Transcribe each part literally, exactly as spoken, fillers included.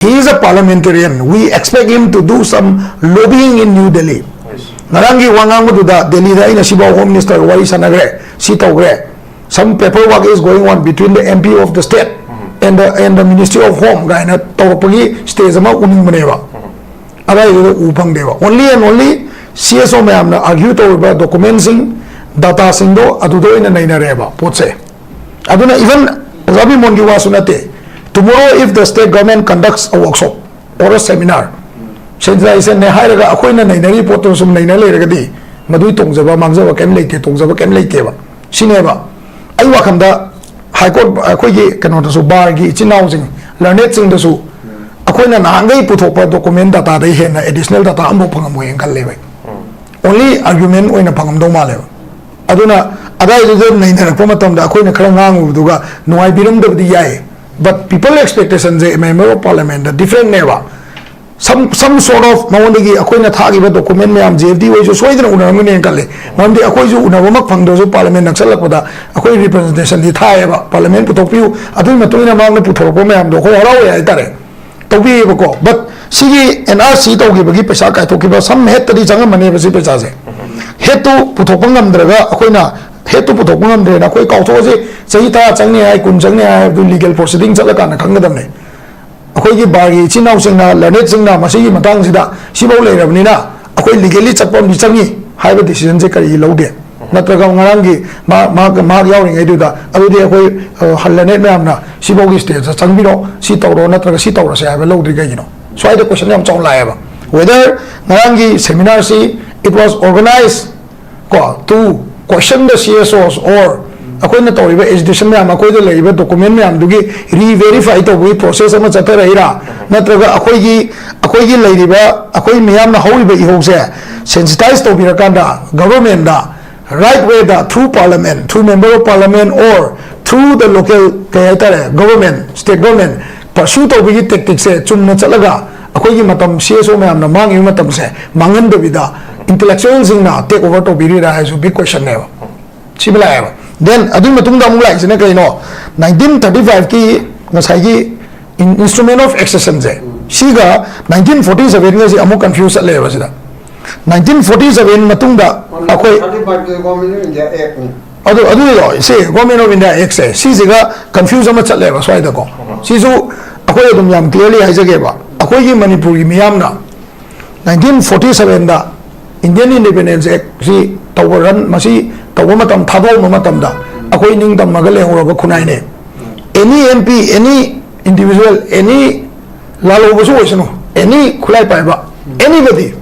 He is a parliamentarian. We expect him to do some lobbying in New Delhi. Ngaraanggi wa ngaangmaduda Delhi da aina sibaw Home Minister ga wari sanagre, si tawgre. Some paperwork is going on between the M P of the state and the, and the Ministry of Home kaina tawrapagi stage ama uningmaneba. Adai da u phangdeba. Only and only C S O mayamna argue tawriba document sing, data singdo aduda oina nainareba potse. Aduna even Rabi Mongi wasu nate. Tomorrow, if the state government conducts a workshop or a seminar, sensitization ne hairaga akoina nainari potto sum naina leiragadi, madui tongjaba, mangjaba kem leite, tongjaba kem leiteba. Sineba. Ai wakhanda High Court, akoigi kano da su bar gi chinau sing, learned sing da su, akoina nahangai puthokpa document data dai hena additional data ambo phangam wen kal lebai. Only argument oina phangam dau maleba. Aduna, adai da naina rakpa matamda akoina khara ngangu duga nuai biram da di yai. But people expectation je member of parliament da different neba. Some, some sort of ꯃꯉꯣꯟꯗꯒꯤ ꯑꯩꯈꯣꯏꯅ ꯊꯥꯈꯤꯕ document ꯃꯌꯥꯝ J F D ꯍꯣꯏꯁꯨ ꯁꯣꯏꯗꯅ ꯎꯅꯔꯝꯒꯅꯤ ꯈꯜꯂꯦ꯫ ꯃꯔꯝꯗꯤ ꯑꯩꯈꯣꯏꯁꯨ ꯎꯅꯕꯃꯛ ꯐꯪꯗ꯭ꯔꯁꯨ parliament ꯅꯛꯁꯜꯂꯛꯄꯗ ꯑꯩꯈꯣꯏ representation ꯗꯤ ꯊꯥꯏꯌꯦꯕ, parliament ꯄꯨꯊꯣꯛꯄꯤꯌꯨ, ꯑꯗꯨꯒꯤ ꯃꯇꯨꯡ ꯏꯟꯅ ꯃꯥꯅ ꯄꯨꯊꯣꯔꯛꯄ ꯃꯌꯥꯝꯗꯣ ꯑꯩꯈꯣꯏ ꯍꯔꯥꯎꯋꯦ ꯍꯥꯏꯇꯥꯔꯦ꯫ ꯇꯧꯕꯤꯌꯦꯕꯀꯣ꯫ But ꯁꯤꯒꯤ N R C ꯇꯧꯈꯤꯕꯒꯤ ꯄꯩꯁꯥ ꯀꯥꯏꯊꯣꯛꯈꯤꯕ some head ꯇꯗꯤ ꯆꯪꯉꯝꯃꯅꯦꯕ ꯁꯤ ꯄꯩꯁꯥꯁꯦ꯫ Head ꯇꯨ ꯄꯨꯊꯣꯛꯄ ꯉꯝꯗ꯭ꯔꯒ ꯑꯩꯈꯣꯏꯅ head ꯇꯨ ꯄꯨꯊꯣꯛꯄ ꯉꯝꯗ꯭ꯔꯦꯅ ꯑꯩꯈꯣꯏ ꯀꯥꯎꯊꯣꯛꯑꯁꯤ, ꯆꯍꯤ ꯇꯔꯥ ꯆꯪꯅꯤ ꯍꯥꯏ, ꯀꯨꯟ ꯆꯪꯅꯤ ꯍꯥꯏ ꯍꯥꯏꯕꯗꯨ legal proceeding ꯆꯠꯂꯀꯥꯟꯗ ꯈꯪꯒꯗꯕꯅꯦ꯫ ꯑꯩꯈꯣꯏꯒꯤ ꯕꯥꯔꯒꯤ ꯏꯆꯤꯟ ꯏꯅꯥꯎꯁꯤꯡꯅ, learned ꯁꯤꯡꯅ ꯃꯁꯤꯒꯤ ꯃꯇꯥꯡꯁꯤꯗ ꯁꯤꯐꯥꯎ ꯂꯩꯔꯕꯅꯤꯅ ꯑꯩꯈꯣꯏ legally ꯆꯠꯄ ꯑꯃꯗꯤ ꯆꯪꯉꯤ ꯍꯥꯏꯕ decision ꯁꯦ ꯀꯔꯤꯒꯤ ꯂꯧꯗꯦ? ꯅꯠꯇ꯭ꯔꯒ ꯉꯔꯥꯡꯒꯤ ꯃꯥ-, ꯃꯍꯥꯛ, ꯃꯍꯥꯛ ꯌꯥꯎꯔꯤꯉꯩꯗꯨꯗ ꯑꯗꯨꯗꯤ ꯑꯩꯈꯣꯏ, ꯑ, learned ꯃꯌꯥꯝꯅ ꯁꯤꯐꯥꯎꯒꯤ stage ꯇ ꯆꯪꯕꯤꯔꯣ, ꯁꯤ ꯇꯧꯔꯣ ꯅꯠꯇ꯭ꯔꯒ ꯁꯤ ꯇꯧꯔꯁꯦ ꯍꯥꯏꯕ ꯂꯧꯗ꯭ꯔꯤ ꯀꯩꯒꯤꯅꯣ? ꯁ꯭ꯋꯥꯏꯗ question ꯌꯥꯝ ꯆꯥꯎꯅ ꯂꯥꯛꯑꯦꯕ꯫ Whether ꯉꯔꯥꯡꯒꯤ seminar ꯁꯤ it was organized ꯀꯣ, to question the C S Os or ꯑꯩꯈꯣꯏꯅ ꯇꯧꯔꯤꯕ agitation ꯃꯌꯥꯝ, ꯑꯩꯈꯣꯏꯗ ꯂꯩꯔꯤꯕ document ꯃꯌꯥꯝꯗꯨꯒꯤ re-verify ꯇꯧꯕꯒꯤ process ꯑꯃ ꯆꯠꯊꯔꯛꯏꯔꯥ? ꯅꯠꯇ꯭ꯔꯒ ꯑꯩꯈꯣꯏꯒꯤ, ꯑꯩꯈꯣꯏꯒꯤ ꯂꯩꯔꯤꯕ, ꯑꯩꯈꯣꯏ ꯃꯤꯌꯥꯝꯅ ꯍꯧꯔꯤꯕ ꯏꯍꯧꯁꯦ sensitize ꯇꯧꯕꯤꯔꯀꯥꯟꯗ government the right way the through parliament, through member of parliament or through the local, ꯀꯩ ꯍꯥꯏꯇꯥꯔꯦ, government, state government pursue ꯇꯧꯕꯒꯤ tactic ꯁꯦ ꯆꯨꯝꯅ ꯆꯠꯂꯒ ꯑꯩꯈꯣꯏꯒꯤ ꯃꯇꯝ C S O ꯃꯌꯥꯝꯅ ꯃꯥꯡꯉꯤꯕ ꯃꯇꯝꯁꯦ ꯃꯥꯡꯍꯟꯗꯕꯤꯗ intellectual ꯁꯤꯡꯅ take over ꯇꯧꯕꯤꯔꯤꯔꯥ ꯍꯥꯏꯁꯨ big question ꯅꯦꯕ꯫ ꯁꯤꯃ ꯂꯥꯛꯑꯦꯕ꯫ Then ꯑꯗꯨꯒꯤ ꯃꯇꯨꯡꯗ ꯑꯃꯨꯛ ꯂꯥꯛꯏꯁꯤꯅ ꯀꯩꯅꯣ? Nineteen thirty five ꯀꯤ ꯉꯁꯥꯏꯒꯤ Instrument of Accession ꯁꯦ, ꯁꯤꯒ nineteen forty seven ꯒꯁꯤ ꯑꯃꯨꯛ confuse ꯆꯠꯂꯦꯕ ꯁꯤꯗ꯫ Nineteen forty seven ꯃꯇꯨꯡꯗ ꯑꯩꯈꯣꯏ Thirty five ꯒꯤ Government of India Act ꯅꯤ꯫ ꯑꯗꯨ ꯑꯗꯨꯗꯣ ꯁꯤ Government of India Act say, ꯁꯤꯁꯤꯒ confuse ꯑꯃ ꯆꯠꯂꯦꯕ ꯁ꯭ꯋꯥꯏꯗꯀꯣ꯫ ꯁꯤꯁꯨ ꯑꯩꯈꯣꯏ ꯑꯗꯨꯝ ꯌꯥꯝ clearly ꯍꯥꯏꯖꯒꯦꯕ, ꯑꯩꯈꯣꯏꯒꯤ ꯃꯅꯤꯄꯨꯔꯒꯤ ꯃꯤꯌꯥꯝꯅ nineteen forty seven ꯗ Indian Independence Act ꯁꯤ ꯇꯧꯕ, run, ꯃꯁꯤ ꯇꯧꯕ ꯃꯇꯝ, ꯊꯥꯗꯣꯛꯑꯝꯕ ꯃꯇꯝꯗ ꯑꯩꯈꯣꯏ ꯅꯤꯡꯇꯝꯃꯒ ꯂꯩꯍꯧꯔꯕ ꯈꯨꯟꯅꯥꯏꯅꯦ꯫ Any M P, any individual, any ꯂꯥꯜꯍꯧꯕꯁꯨ ꯑꯣꯏꯁꯅꯨ, any ꯈꯨꯠꯂꯥꯏ ꯄꯥꯏꯕ, anybody,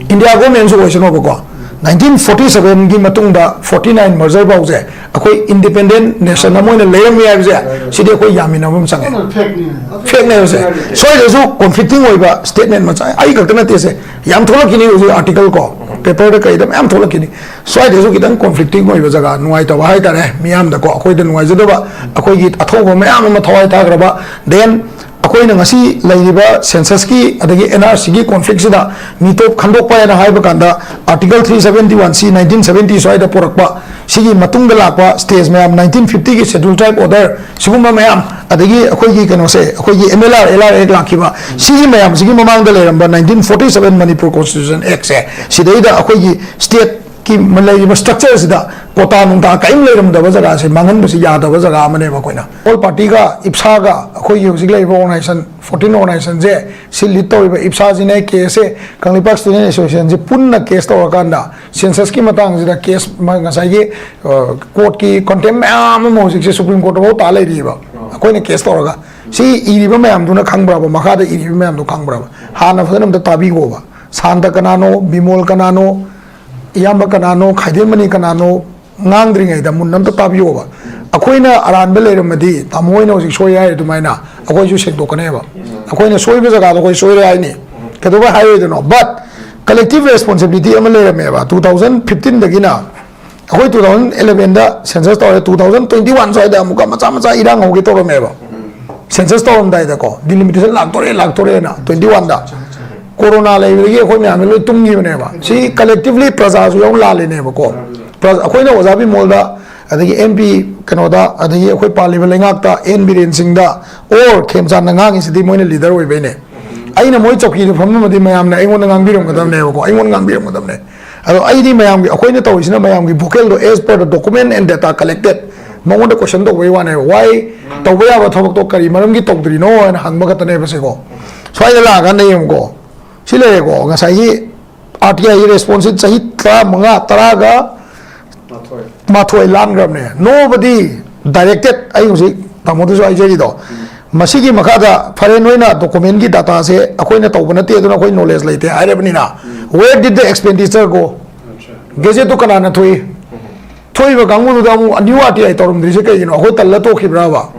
India Government ꯁꯨ ꯑꯣꯏꯁꯅꯨꯕꯀꯣ, nineteen forty seven ꯒꯤ ꯃꯇꯨꯡꯗ forty nine merger ꯐꯥꯎꯁꯦ ꯑꯩꯈꯣꯏ independent nation ꯑꯃ ꯑꯣꯏꯅ ꯂꯩꯔꯝꯃꯤ ꯍꯥꯏꯕꯁꯦ, ꯁꯤꯗꯤ ꯑꯩꯈꯣꯏ ꯌꯥꯃꯤꯟꯅꯕ ꯑꯃ ꯆꯪꯉꯦ꯫ ꯐꯦꯛꯅꯤ꯫ Fact ꯅꯦꯕꯁꯦ꯫ ꯁ꯭ꯋꯥꯏꯗꯁꯨ conflicting ꯑꯣꯏꯕ statement ꯃꯆꯥ, ꯑꯩ ꯈꯛꯇ ꯅꯠꯇꯦꯁꯦ, ꯌꯥꯝ ꯊꯣꯛꯂꯛꯈꯤꯅꯤ ꯍꯧꯖꯤꯛ article ꯀꯣ, paper ꯗ ꯀꯩꯗ ꯃꯌꯥꯝ ꯊꯣꯛꯂꯛꯈꯤꯅꯤ꯫ ꯁ꯭ꯋꯥꯏꯗꯁꯨ ꯈꯤꯇꯪ conflicting ꯑꯣꯏꯕ ꯖꯒꯥ, ꯅꯨꯡꯉꯥꯏꯇꯕ ꯍꯥꯏꯇꯥꯔꯦ, ꯃꯤꯌꯥꯝꯗꯀꯣ, ꯑꯩꯈꯣꯏꯗ ꯅꯨꯡꯉꯥꯏꯖꯗꯕ, ꯑꯩꯈꯣꯏꯒꯤ ꯑꯊꯧꯕ ꯃꯌꯥꯝ ꯑꯃ ꯊꯋꯥꯏ ꯊꯥꯈ꯭ꯔꯕ, then ꯑꯩꯈꯣꯏꯅ ꯉꯁꯤ ꯂꯩꯔꯤꯕ census ꯀꯤ ꯑꯗꯒꯤ N R C ꯒꯤ conflict ꯁꯤꯗ ꯃꯤꯇꯣꯞ ꯈꯟꯗꯣꯛꯄ ꯍꯥꯏꯅ ꯍꯥꯏꯕ ꯀꯥꯟꯗ, article three seventy one C nineteen seventy ꯁ꯭ꯋꯥꯏꯗ ꯄꯨꯔꯛꯄ, ꯁꯤꯒꯤ ꯃꯇꯨꯡꯗ ꯂꯥꯛꯄ stage ꯃꯌꯥꯝ, nineteen fifty ꯒꯤ Scheduled Tribe Order, ꯁꯤꯒꯨꯝꯕ ꯃꯌꯥꯝ, ꯑꯗꯒꯤ ꯑꯩꯈꯣꯏꯒꯤ ꯀꯩꯅꯣꯁꯦ, ꯑꯩꯈꯣꯏꯒꯤ M L R, L R Act ꯂꯥꯛꯈꯤꯕ, ꯁꯤꯒꯤ ꯃꯌꯥꯝꯁꯤꯒꯤ ꯃꯃꯥꯡꯗ ꯂꯩꯔꯝꯕ nineteen forty seven Manipur Constitution Act ꯁꯦ, ꯁꯤꯗꯩꯗ ꯑꯩꯈꯣꯏꯒꯤ state ꯀꯤ ꯂꯩꯔꯤꯕ structure ꯁꯤꯗ quota ꯅꯨꯡꯇꯥ ꯀꯔꯤꯝ ꯂꯩꯔꯝꯗꯕ ꯖꯒꯥꯁꯦ ꯃꯥꯡꯍꯟꯕꯁꯤ ꯌꯥꯗꯕ ꯖꯒꯥ ꯑꯃꯅꯦꯕ꯫ ꯑꯩꯈꯣꯏꯅ all party ꯒ IPSA ꯒ ꯑꯩꯈꯣꯏꯒꯤ ꯍꯧꯖꯤꯛ ꯂꯩꯔꯤꯕ organization, fourteen organization ꯁꯦ, ꯁꯤ lead ꯇꯧꯔꯤꯕ IPSA ꯁꯤꯅꯦ, K S A, Kangleipak Student Association ꯁꯤ ꯄꯨꯟꯅ case ꯇꯧꯔꯀꯥꯟꯗ, census ꯀꯤ ꯃꯇꯥꯡꯁꯤꯗ case ꯃ-, ꯉꯁꯥꯏꯒꯤ, ꯑ, court ꯀꯤ contempt ꯃꯌꯥꯝ ꯑꯃ ꯍꯧꯖꯤꯛꯁꯦ Supreme Court ꯐꯥꯎ ꯇꯥ ꯂꯩꯔꯤꯕ꯫ ꯑꯩꯈꯣꯏꯅ case ꯇꯧꯔꯒ, ꯁꯤ ꯏꯔꯤꯕ ꯃꯌꯥꯝꯗꯨꯅ ꯈꯪꯕ꯭ꯔꯕ? ꯃꯈꯥꯗ ꯏꯔꯤꯕ ꯃꯌꯥꯝꯗꯣ ꯈꯪꯕ꯭ꯔꯕ? ꯍꯥꯟꯅ ꯐꯖꯅ ꯑꯝꯇ ꯇꯥꯕꯤꯈꯣꯕ꯫ ꯁꯥꯟꯇ ꯀꯅꯥꯅꯣ, ꯕꯤꯃꯣꯜ ꯀꯅꯥꯅꯣ, ꯏꯌꯥꯝꯕ ꯀꯅꯥꯅꯣ, ꯈꯥꯏꯗꯦꯝꯃꯅꯤ ꯀꯅꯥꯅꯣ, ꯉꯥꯡꯗ꯭ꯔꯤꯉꯩꯗ ꯃꯨꯟꯅ ꯑꯝꯇ ꯇꯥꯕꯤꯌꯣꯕ꯫ ꯑꯩꯈꯣꯏꯅ ꯑꯔꯥꯟꯕ ꯂꯩꯔꯝꯃꯗꯤ ꯇꯥꯃꯣ ꯍꯣꯏꯅ ꯍꯧꯖꯤꯛ ꯁꯣꯏ ꯍꯥꯏꯔꯤ ꯑꯗꯨꯃꯥꯏꯅ ꯑꯩꯈꯣꯏꯁꯨ ꯁꯦꯡꯗꯣꯛꯀꯅꯦꯕ꯫ ꯑꯩꯈꯣꯏꯅ ꯁꯣꯏꯕ ꯖꯒꯥꯗꯣ ꯑꯩꯈꯣꯏ ꯁꯣꯏꯔꯦ ꯍꯥꯏꯅꯤ꯫ ꯀꯩꯗꯧꯕꯩ ꯍꯥꯏꯔꯣꯏꯗꯣꯏꯅꯣ? But collective responsibility ꯑꯃ ꯂꯩꯔꯝꯃꯦꯕ꯫ Two thousand fifteen ꯗꯒꯤꯅ ꯑꯩꯈꯣꯏ two thousand eleven ꯗ census ꯇꯧꯔꯦ, two thousand twenty one ꯁ꯭ꯋꯥꯏꯗ ꯑꯃꯨꯛꯀ ꯃꯆꯥ ꯃꯆꯥ ꯏꯔꯥꯡ ꯍꯧꯒꯦ ꯇꯧꯔꯝꯃꯦꯕ꯫ Census ꯇꯧꯔꯝꯗꯥꯏꯗꯀꯣ, delimitation ꯂꯥꯛꯇꯣꯔꯦ, ꯂꯥꯛꯇꯣꯔꯦꯅ, twenty one ꯗ꯫ Corona ꯂꯩꯕꯗꯒꯤ ꯑꯩꯈꯣꯏ ꯃꯌꯥꯝꯁꯦ ꯂꯣꯏ ꯇꯨꯝꯈꯤꯕꯅꯦꯕ꯫ ꯁꯤ collectively ꯄ꯭ꯔꯖꯥꯁꯨ ꯌꯥꯎꯅ ꯂꯥꯜꯂꯤꯅꯦꯕꯀꯣ꯫ ꯄ꯭ꯔ-, ꯑꯩꯈꯣꯏꯅ ꯑꯣꯖꯥ ꯕꯤꯃꯣꯜꯗ, ꯑꯗꯒꯤ M P ꯀꯩꯅꯣꯗ, ꯑꯗꯒꯤ ꯑꯩꯈꯣꯏ ꯄꯥꯜꯂꯤꯕ ꯂꯩꯉꯥꯛꯇ, ꯑꯦꯟ ꯕꯤꯔꯦꯟ ꯁꯤꯡꯗ, ꯑꯣꯔ ꯈꯦꯝꯆꯥꯟꯅ ꯉꯥꯡꯉꯤꯁꯤꯗꯤ ꯃꯣꯏꯅ ꯂꯤꯗꯔ ꯑꯣꯏꯕꯩꯅꯦ꯫ ꯑꯩꯅ ꯃꯣꯏ ꯆꯧꯀꯤꯗ ꯐꯝꯃꯝꯃꯗꯤ ꯃꯌꯥꯝꯅ ꯑꯩꯉꯣꯟꯗ ꯉꯥꯡꯕꯤꯔꯝꯒꯗꯕꯅꯦꯕꯀꯣ, ꯑꯩꯉꯣꯟꯗ ꯉꯥꯡꯕꯤꯔꯝꯒꯗꯕꯅꯦ꯫ ꯑꯗꯣ ꯑꯩꯗꯤ ꯃꯌꯥꯝꯒꯤ, ꯑꯩꯈꯣꯏꯅ ꯇꯧꯔꯤꯁꯤꯅ ꯃꯌꯥꯝꯒꯤ vocalꯗꯣ as per the document and data collected, ꯃꯉꯣꯟꯗ question ꯇꯧꯕꯩ ꯋꯥꯅꯦꯕ꯫ Why ꯇꯧꯕ ꯌꯥꯕ ꯊꯕꯛꯇꯣ ꯀꯔꯤ ꯃꯔꯝꯒꯤ ꯇꯧꯗ꯭ꯔꯤꯅꯣ ꯍꯥꯏꯅ ꯍꯪꯕ ꯈꯛꯇꯅꯦꯕ ꯁꯤꯀꯣ꯫ ꯁ꯭ꯋꯥꯏꯗ ꯂꯥꯛꯑꯀꯥꯟꯗ ꯌꯦꯡꯉꯨꯀꯣ, ꯁꯤ ꯂꯩꯔꯦꯀꯣ, ꯉꯁꯥꯏꯒꯤ ꯑꯥꯔ ꯇꯤ ꯑꯥꯏꯒꯤ response ꯁꯤ ꯆꯍꯤ ꯇꯔꯥꯃꯉꯥ, ꯇꯔꯥꯒ ꯃꯥꯊꯣꯏ ꯂꯥꯟꯈ꯭ꯔꯕꯅꯦ꯫ Nobody directed, ꯑꯩ ꯍꯧꯖꯤꯛ ꯇꯥꯃꯣꯗꯁꯨ ꯍꯥꯏꯖꯔꯤꯗꯣ, ꯃꯁꯤꯒꯤ ꯃꯈꯥꯗ ꯐꯔꯦ, ꯅꯣꯏꯅ documentꯀꯤ dataꯁꯦ ꯑꯩꯈꯣꯏꯅ ꯇꯧꯕ ꯅꯠꯇꯦ, ꯑꯗꯨꯅ ꯑꯩꯈꯣꯏ knowledge ꯂꯩꯇꯦ ꯍꯥꯏꯔꯕꯅꯤꯅ, where did the expenditure go? Gazetteꯇꯣ ꯀꯅꯥꯅ ꯊꯣꯛꯏ? ꯊꯣꯛꯏꯕ ꯀꯥꯡꯕꯨꯗꯨꯗ ꯑꯃꯨꯛ new ꯑꯥꯔ ꯇꯤ ꯑꯥꯏ ꯇꯧꯔꯝꯗ꯭ꯔꯤꯁꯦ ꯀꯩꯒꯤꯅꯣ? ꯑꯩꯈꯣꯏ ꯇꯜꯂ ꯇꯣꯛꯈꯤꯕ꯭ꯔꯕ?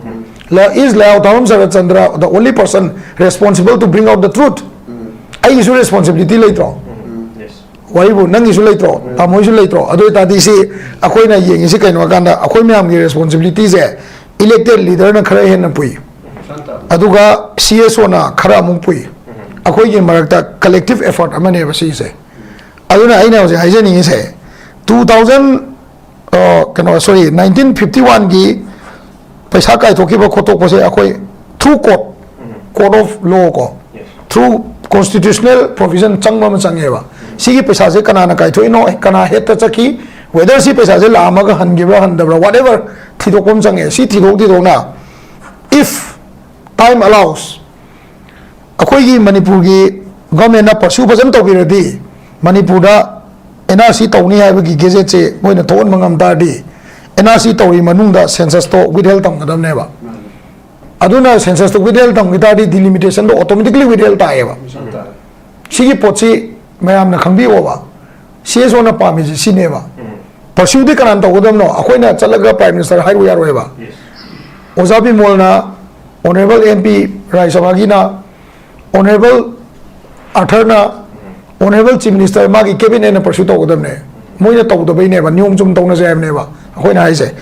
ꯂ-, is ꯂꯩꯍꯥꯎ ꯊꯥꯕꯝ ꯁꯔꯠ Chandra the only person responsible to bring out the truth? ꯑꯩꯒꯤꯁꯨ responsibility ꯂꯩꯇ꯭ꯔꯣ? ꯋꯥꯔꯤꯕꯨ ꯅꯪꯒꯤꯁꯨ ꯂꯩꯇ꯭ꯔꯣ? ꯇꯥꯃꯣꯒꯤꯁꯨ ꯂꯩꯇ꯭ꯔꯣ? ꯑꯗꯨ ꯑꯣꯏꯇꯥꯔꯗꯤ ꯁꯤ ꯑꯩꯈꯣꯏꯅ ꯌꯦꯡꯉꯤꯁꯤ ꯀꯩꯅꯣ ꯍꯥꯏ ꯀꯥꯟꯗ, ꯑꯩꯈꯣꯏ ꯃꯌꯥꯝꯒꯤ responsibilityꯁꯦ elected leaderꯅ ꯈꯔ ꯍꯦꯟꯅ ꯄꯨꯏ, ꯑꯗꯨꯒ ꯁꯤ ꯑꯦꯁ ꯑꯣꯅ ꯈꯔ ꯑꯃꯨꯛ ꯄꯨꯏ꯫ ꯑꯩꯈꯣꯏꯒꯤ ꯃꯔꯛꯇ collective effort ꯑꯃꯅꯦꯕ ꯁꯤꯁꯦ꯫ ꯑꯗꯨꯅ ꯑꯩꯅ ꯍꯧꯖꯤꯛ ꯍꯥꯏꯖꯅꯤꯡꯉꯤꯁꯦ, two thousand, ꯑ, ꯀꯩꯅꯣ, sorry, nineteen fifty oneꯒꯤ ꯄꯩꯁꯥ ꯀꯥꯏꯊꯣꯛꯈꯤꯕ ꯈꯣꯠꯇꯣꯛꯄꯁꯦ ꯑꯩꯈꯣꯏ through court, court of law ꯀꯣ, through constitutional provision ꯆꯪꯕ ꯑꯃ ꯆꯪꯉꯦꯕ꯫ ꯁꯤꯒꯤ ꯄꯩꯁꯥꯁꯦ ꯀꯅꯥꯅ ꯀꯥꯏꯊꯣꯛꯏꯅꯣ, ꯀꯅꯥ headꯇ ꯆꯠꯈꯤ, whether ꯁꯤ ꯄꯩꯁꯥꯁꯦ ꯂꯥꯛꯑꯝꯃꯒ ꯍꯟꯈꯤꯕ꯭ꯔꯥ ꯍꯟꯗꯕ꯭ꯔꯥ, whatever, ꯊꯤꯗꯣꯛꯄ ꯑꯃ ꯆꯪꯉꯦ꯫ ꯁꯤ ꯊꯤꯗꯣꯛ ꯊꯤꯗꯣꯛꯅ, if time allows, ꯑꯩꯈꯣꯏꯒꯤ ꯃꯅꯤꯄꯨꯔꯒꯤ governmentꯅ pursue ꯐꯖꯅ ꯇꯧꯕꯤꯔꯗꯤ, ꯃꯅꯤꯄꯨꯔꯗ ꯑꯦꯟ ꯑꯥꯔ ꯁꯤ ꯇꯧꯅꯤ ꯍꯥꯏꯕꯒꯤ gazetteꯁꯦ ꯃꯣꯏꯅ ꯊꯣꯛꯍꯟꯕ ꯉꯝ ꯇꯥꯔꯗꯤ, ꯑꯦꯟ ꯑꯥꯔ ꯁꯤ ꯇꯧꯔꯤ ꯃꯅꯨꯡꯗ censusꯇꯣ withhold ꯊꯝꯒꯗꯕꯅꯦꯕ꯫ ꯑꯗꯨꯅ censusꯇꯣ withhold ꯊꯝꯈꯤ ꯇꯥꯔꯗꯤ delimitationꯗꯣ automatically withhold ꯇꯥꯏꯌꯦꯕ꯫ ꯁꯤꯒꯤ ꯄꯣꯠꯁꯤ ꯃꯌꯥꯝꯅ ꯈꯪꯕꯤꯌꯣꯕ꯫ ꯁꯤ ꯑꯦꯁ ꯑꯣꯅ ꯄꯥꯝꯃꯤꯁꯤ ꯁꯤꯅꯦꯕ꯫ Pursueꯗꯤ ꯀꯅꯥꯅ ꯇꯧꯒꯗꯕꯅꯣ? ꯑꯩꯈꯣꯏꯅ ꯆꯠꯂꯒ Prime Minister ꯍꯥꯏꯔꯨ ꯌꯥꯔꯣꯏꯕ꯫ ꯑꯣꯖꯥ ꯕꯤꯃꯣꯜꯅ, Honourable M P, ꯔꯥꯖ꯭ꯌ ꯁꯚꯥꯒꯤꯅ, Honourable ꯑꯥꯔꯊꯔꯅ, Honourable Chief Minister, ꯃꯥꯒꯤ cabinetꯅ pursue ꯇꯧꯒꯗꯕꯅꯦ꯫ ꯃꯣꯏꯅ ꯇꯧꯗꯕꯩꯅꯦꯕ, ꯅꯤꯌꯣꯝ ꯆꯨꯝ ꯇꯧꯅꯁꯦ ꯍꯥꯏꯕꯅꯦꯕ ꯑꯩꯈꯣꯏꯅ ꯍꯥꯏꯁꯦ꯫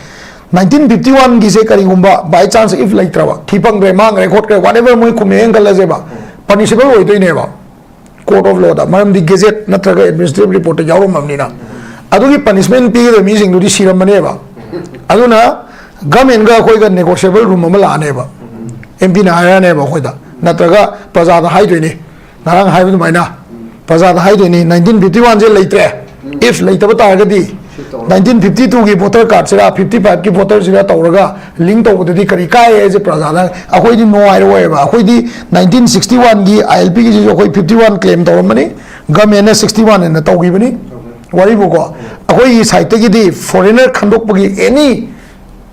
Nineteen fifty oneꯒꯤꯁꯦ ꯀꯔꯤꯒꯨꯝꯕ by chance if ꯂꯩꯇ꯭ꯔꯕ, ꯊꯤ ꯐꯪꯈ꯭ꯔꯦ, ꯃꯥꯡꯈ꯭ꯔꯦ, ꯈꯣꯠꯈ꯭ꯔꯦ, whatever ꯃꯣꯏ ꯈꯨꯝꯃꯦꯅ ꯈꯜꯂꯁꯦꯕ, punishable ꯑꯣꯏꯗꯣꯏꯅꯦꯕ court of lawꯗ, ꯃꯔꯝꯗꯤ gazette ꯅꯠꯇ꯭ꯔꯒ administrative reportꯇ ꯌꯥꯎꯔꯝꯃꯕꯅꯤꯅ꯫ ꯑꯗꯨꯒꯤ punishment ꯄꯤꯒꯗꯕ ꯃꯤꯁꯤꯡꯗꯨꯗꯤ ꯁꯤꯔꯝꯃꯅꯦꯕ꯫ ꯑꯗꯨꯅ ꯒꯃꯦꯟꯒ ꯑꯩꯈꯣꯏꯒ ꯅꯦꯒꯣꯁꯤꯌꯦꯕꯜ ꯔꯨꯝ ꯑꯃ ꯂꯥꯛꯑꯅꯦꯕ꯫ ꯑꯦꯝ ꯄꯤꯅ ꯍꯥꯏꯔꯛꯑꯅꯦꯕ ꯑꯩꯈꯣꯏꯗ, ꯅꯠꯇ꯭ꯔꯒ ꯄ꯭ꯔꯖꯥꯗ ꯍꯥꯏꯗꯣꯏꯅꯤ꯫ ꯉꯔꯥꯡ ꯍꯥꯏꯕ ꯑꯗꯨꯃꯥꯏꯅ ꯄ꯭ꯔꯖꯥꯗ ꯍꯥꯏꯗꯣꯏꯅꯤ, "ꯅꯥꯏꯟꯇꯤꯟ ꯐꯤꯐꯇꯤ ꯋꯥꯟꯁꯦ ꯂꯩꯇ꯭ꯔꯦ꯫ If ꯂꯩꯇꯕ ꯇꯥꯔꯒꯗꯤ ꯅꯥꯏꯟꯇꯤꯟ ꯐꯤꯐꯇꯤ ꯇꯨꯒꯤ ꯚꯣꯇꯔ ꯀꯥꯔꯗꯁꯤꯔ, ꯐꯤꯐꯇꯤ ꯐꯥꯏꯚꯀꯤ ꯚꯣꯇꯔꯁꯤꯔ ꯇꯧꯔꯒ ꯂꯤꯡ ꯇꯧꯕꯗꯗꯤ ꯀꯔꯤ ꯀꯥꯏ?" ꯍꯥꯏꯁꯦ ꯄ꯭ꯔꯖꯥꯗ ꯑꯩꯈꯣꯏꯗꯤ ꯅꯨꯡꯉꯥꯏꯔꯣꯏꯕ꯫ ꯑꯩꯈꯣꯏꯗꯤ ꯅꯥꯏꯟꯇꯤꯟ ꯁꯤꯛꯁꯇꯤ ꯋꯥꯟꯒꯤ ꯑꯥꯏ ꯑꯦꯜ ꯄꯤꯒꯤꯁꯤꯁꯨ ꯑꯩꯈꯣꯏ ꯐꯤꯐꯇꯤ ꯋꯥꯟ ꯀ꯭ꯂꯦꯝ ꯇꯧꯔꯝꯕꯅꯤ, ꯒꯃꯦꯟꯅ ꯁꯤꯛꯁꯇꯤ ꯋꯥꯟ ꯑꯅ ꯇꯧꯈꯤꯕꯅꯤ꯫ ꯋꯥꯔꯤꯕꯨꯀꯣ, ꯑꯩꯈꯣꯏꯒꯤ ꯁꯥꯏꯠꯇꯒꯤꯗꯤ ꯐꯣꯔꯦꯅꯔ ꯈꯟꯗꯣꯛꯄꯒꯤ ꯑꯦꯅꯤ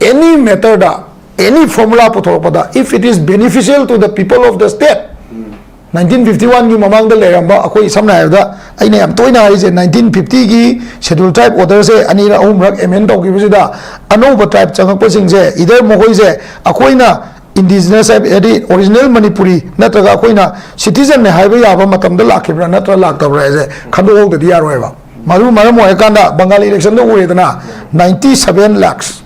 ꯑꯦꯅꯤ ꯃꯦꯇꯔꯗ, ꯑꯦꯅꯤ ꯐꯣꯔꯃꯨꯂꯥ ꯄꯨꯊꯣꯔꯛꯄꯗ, if it is beneficial to the people of the state, nineteen fifty ꯋꯥꯟꯒꯤ ꯃꯃꯥꯡꯗ ꯂꯩꯔꯝꯕ ꯑꯩꯈꯣꯏ, ꯁꯝꯅ ꯍꯥꯏꯔꯕꯗ, ꯑꯩꯅ ꯌꯥꯝ ꯇꯣꯏꯅ ꯍꯥꯏꯔꯤꯁꯦ, ꯅꯥꯏꯟꯇꯤꯟ ꯐꯤꯐꯇꯤꯒꯤ ꯁꯦꯗꯨꯜ ꯇ꯭ꯔꯥꯏꯕ ꯑꯣꯔꯗꯔꯁꯦ ꯑꯅꯤꯔꯛ ꯑꯍꯨꯝꯔꯛ ꯑꯦꯃꯦꯟ ꯇꯧꯈꯤꯕꯁꯤꯗ, ꯑꯅꯧꯕ ꯇ꯭ꯔꯥꯏꯕ ꯆꯪꯉꯛꯄꯁꯤꯡꯁꯦ, ꯏꯗꯔ ꯃꯈꯣꯏꯁꯦ ꯑꯩꯈꯣꯏꯅ ꯏꯟꯗꯤꯖꯤꯅꯁ ꯍꯥꯏꯕ, ꯍꯥꯏꯗꯤ ꯑꯣꯔꯤꯖꯤꯅꯦꯜ ꯃꯅꯤꯄꯨꯔꯤ ꯅꯠꯇ꯭ꯔꯒ ꯑꯩꯈꯣꯏꯅ ꯁꯤꯇꯤꯖꯟꯅꯦ ꯍꯥꯏꯕ ꯌꯥꯕ ꯃꯇꯝꯗ ꯂꯥꯛꯈꯤꯕ꯭ꯔꯥ ꯅꯠꯇ꯭ꯔ ꯂꯥꯛꯇꯕ꯭ꯔꯥ ꯍꯥꯏꯁꯦ ꯈꯟꯗꯣꯛꯍꯧꯗꯗꯤ ꯌꯥꯔꯣꯏꯕ꯫ ꯃꯗꯨ ꯃꯔꯝ ꯑꯣꯏꯔꯀꯥꯟꯗ ꯕꯪꯒꯥꯂꯤ ꯏꯂꯦꯛꯁꯟꯗ ꯎꯔꯦꯗꯅ, ꯅꯥꯏꯟꯇꯤ ꯁꯚꯦꯟ ꯂꯥꯛꯁ꯫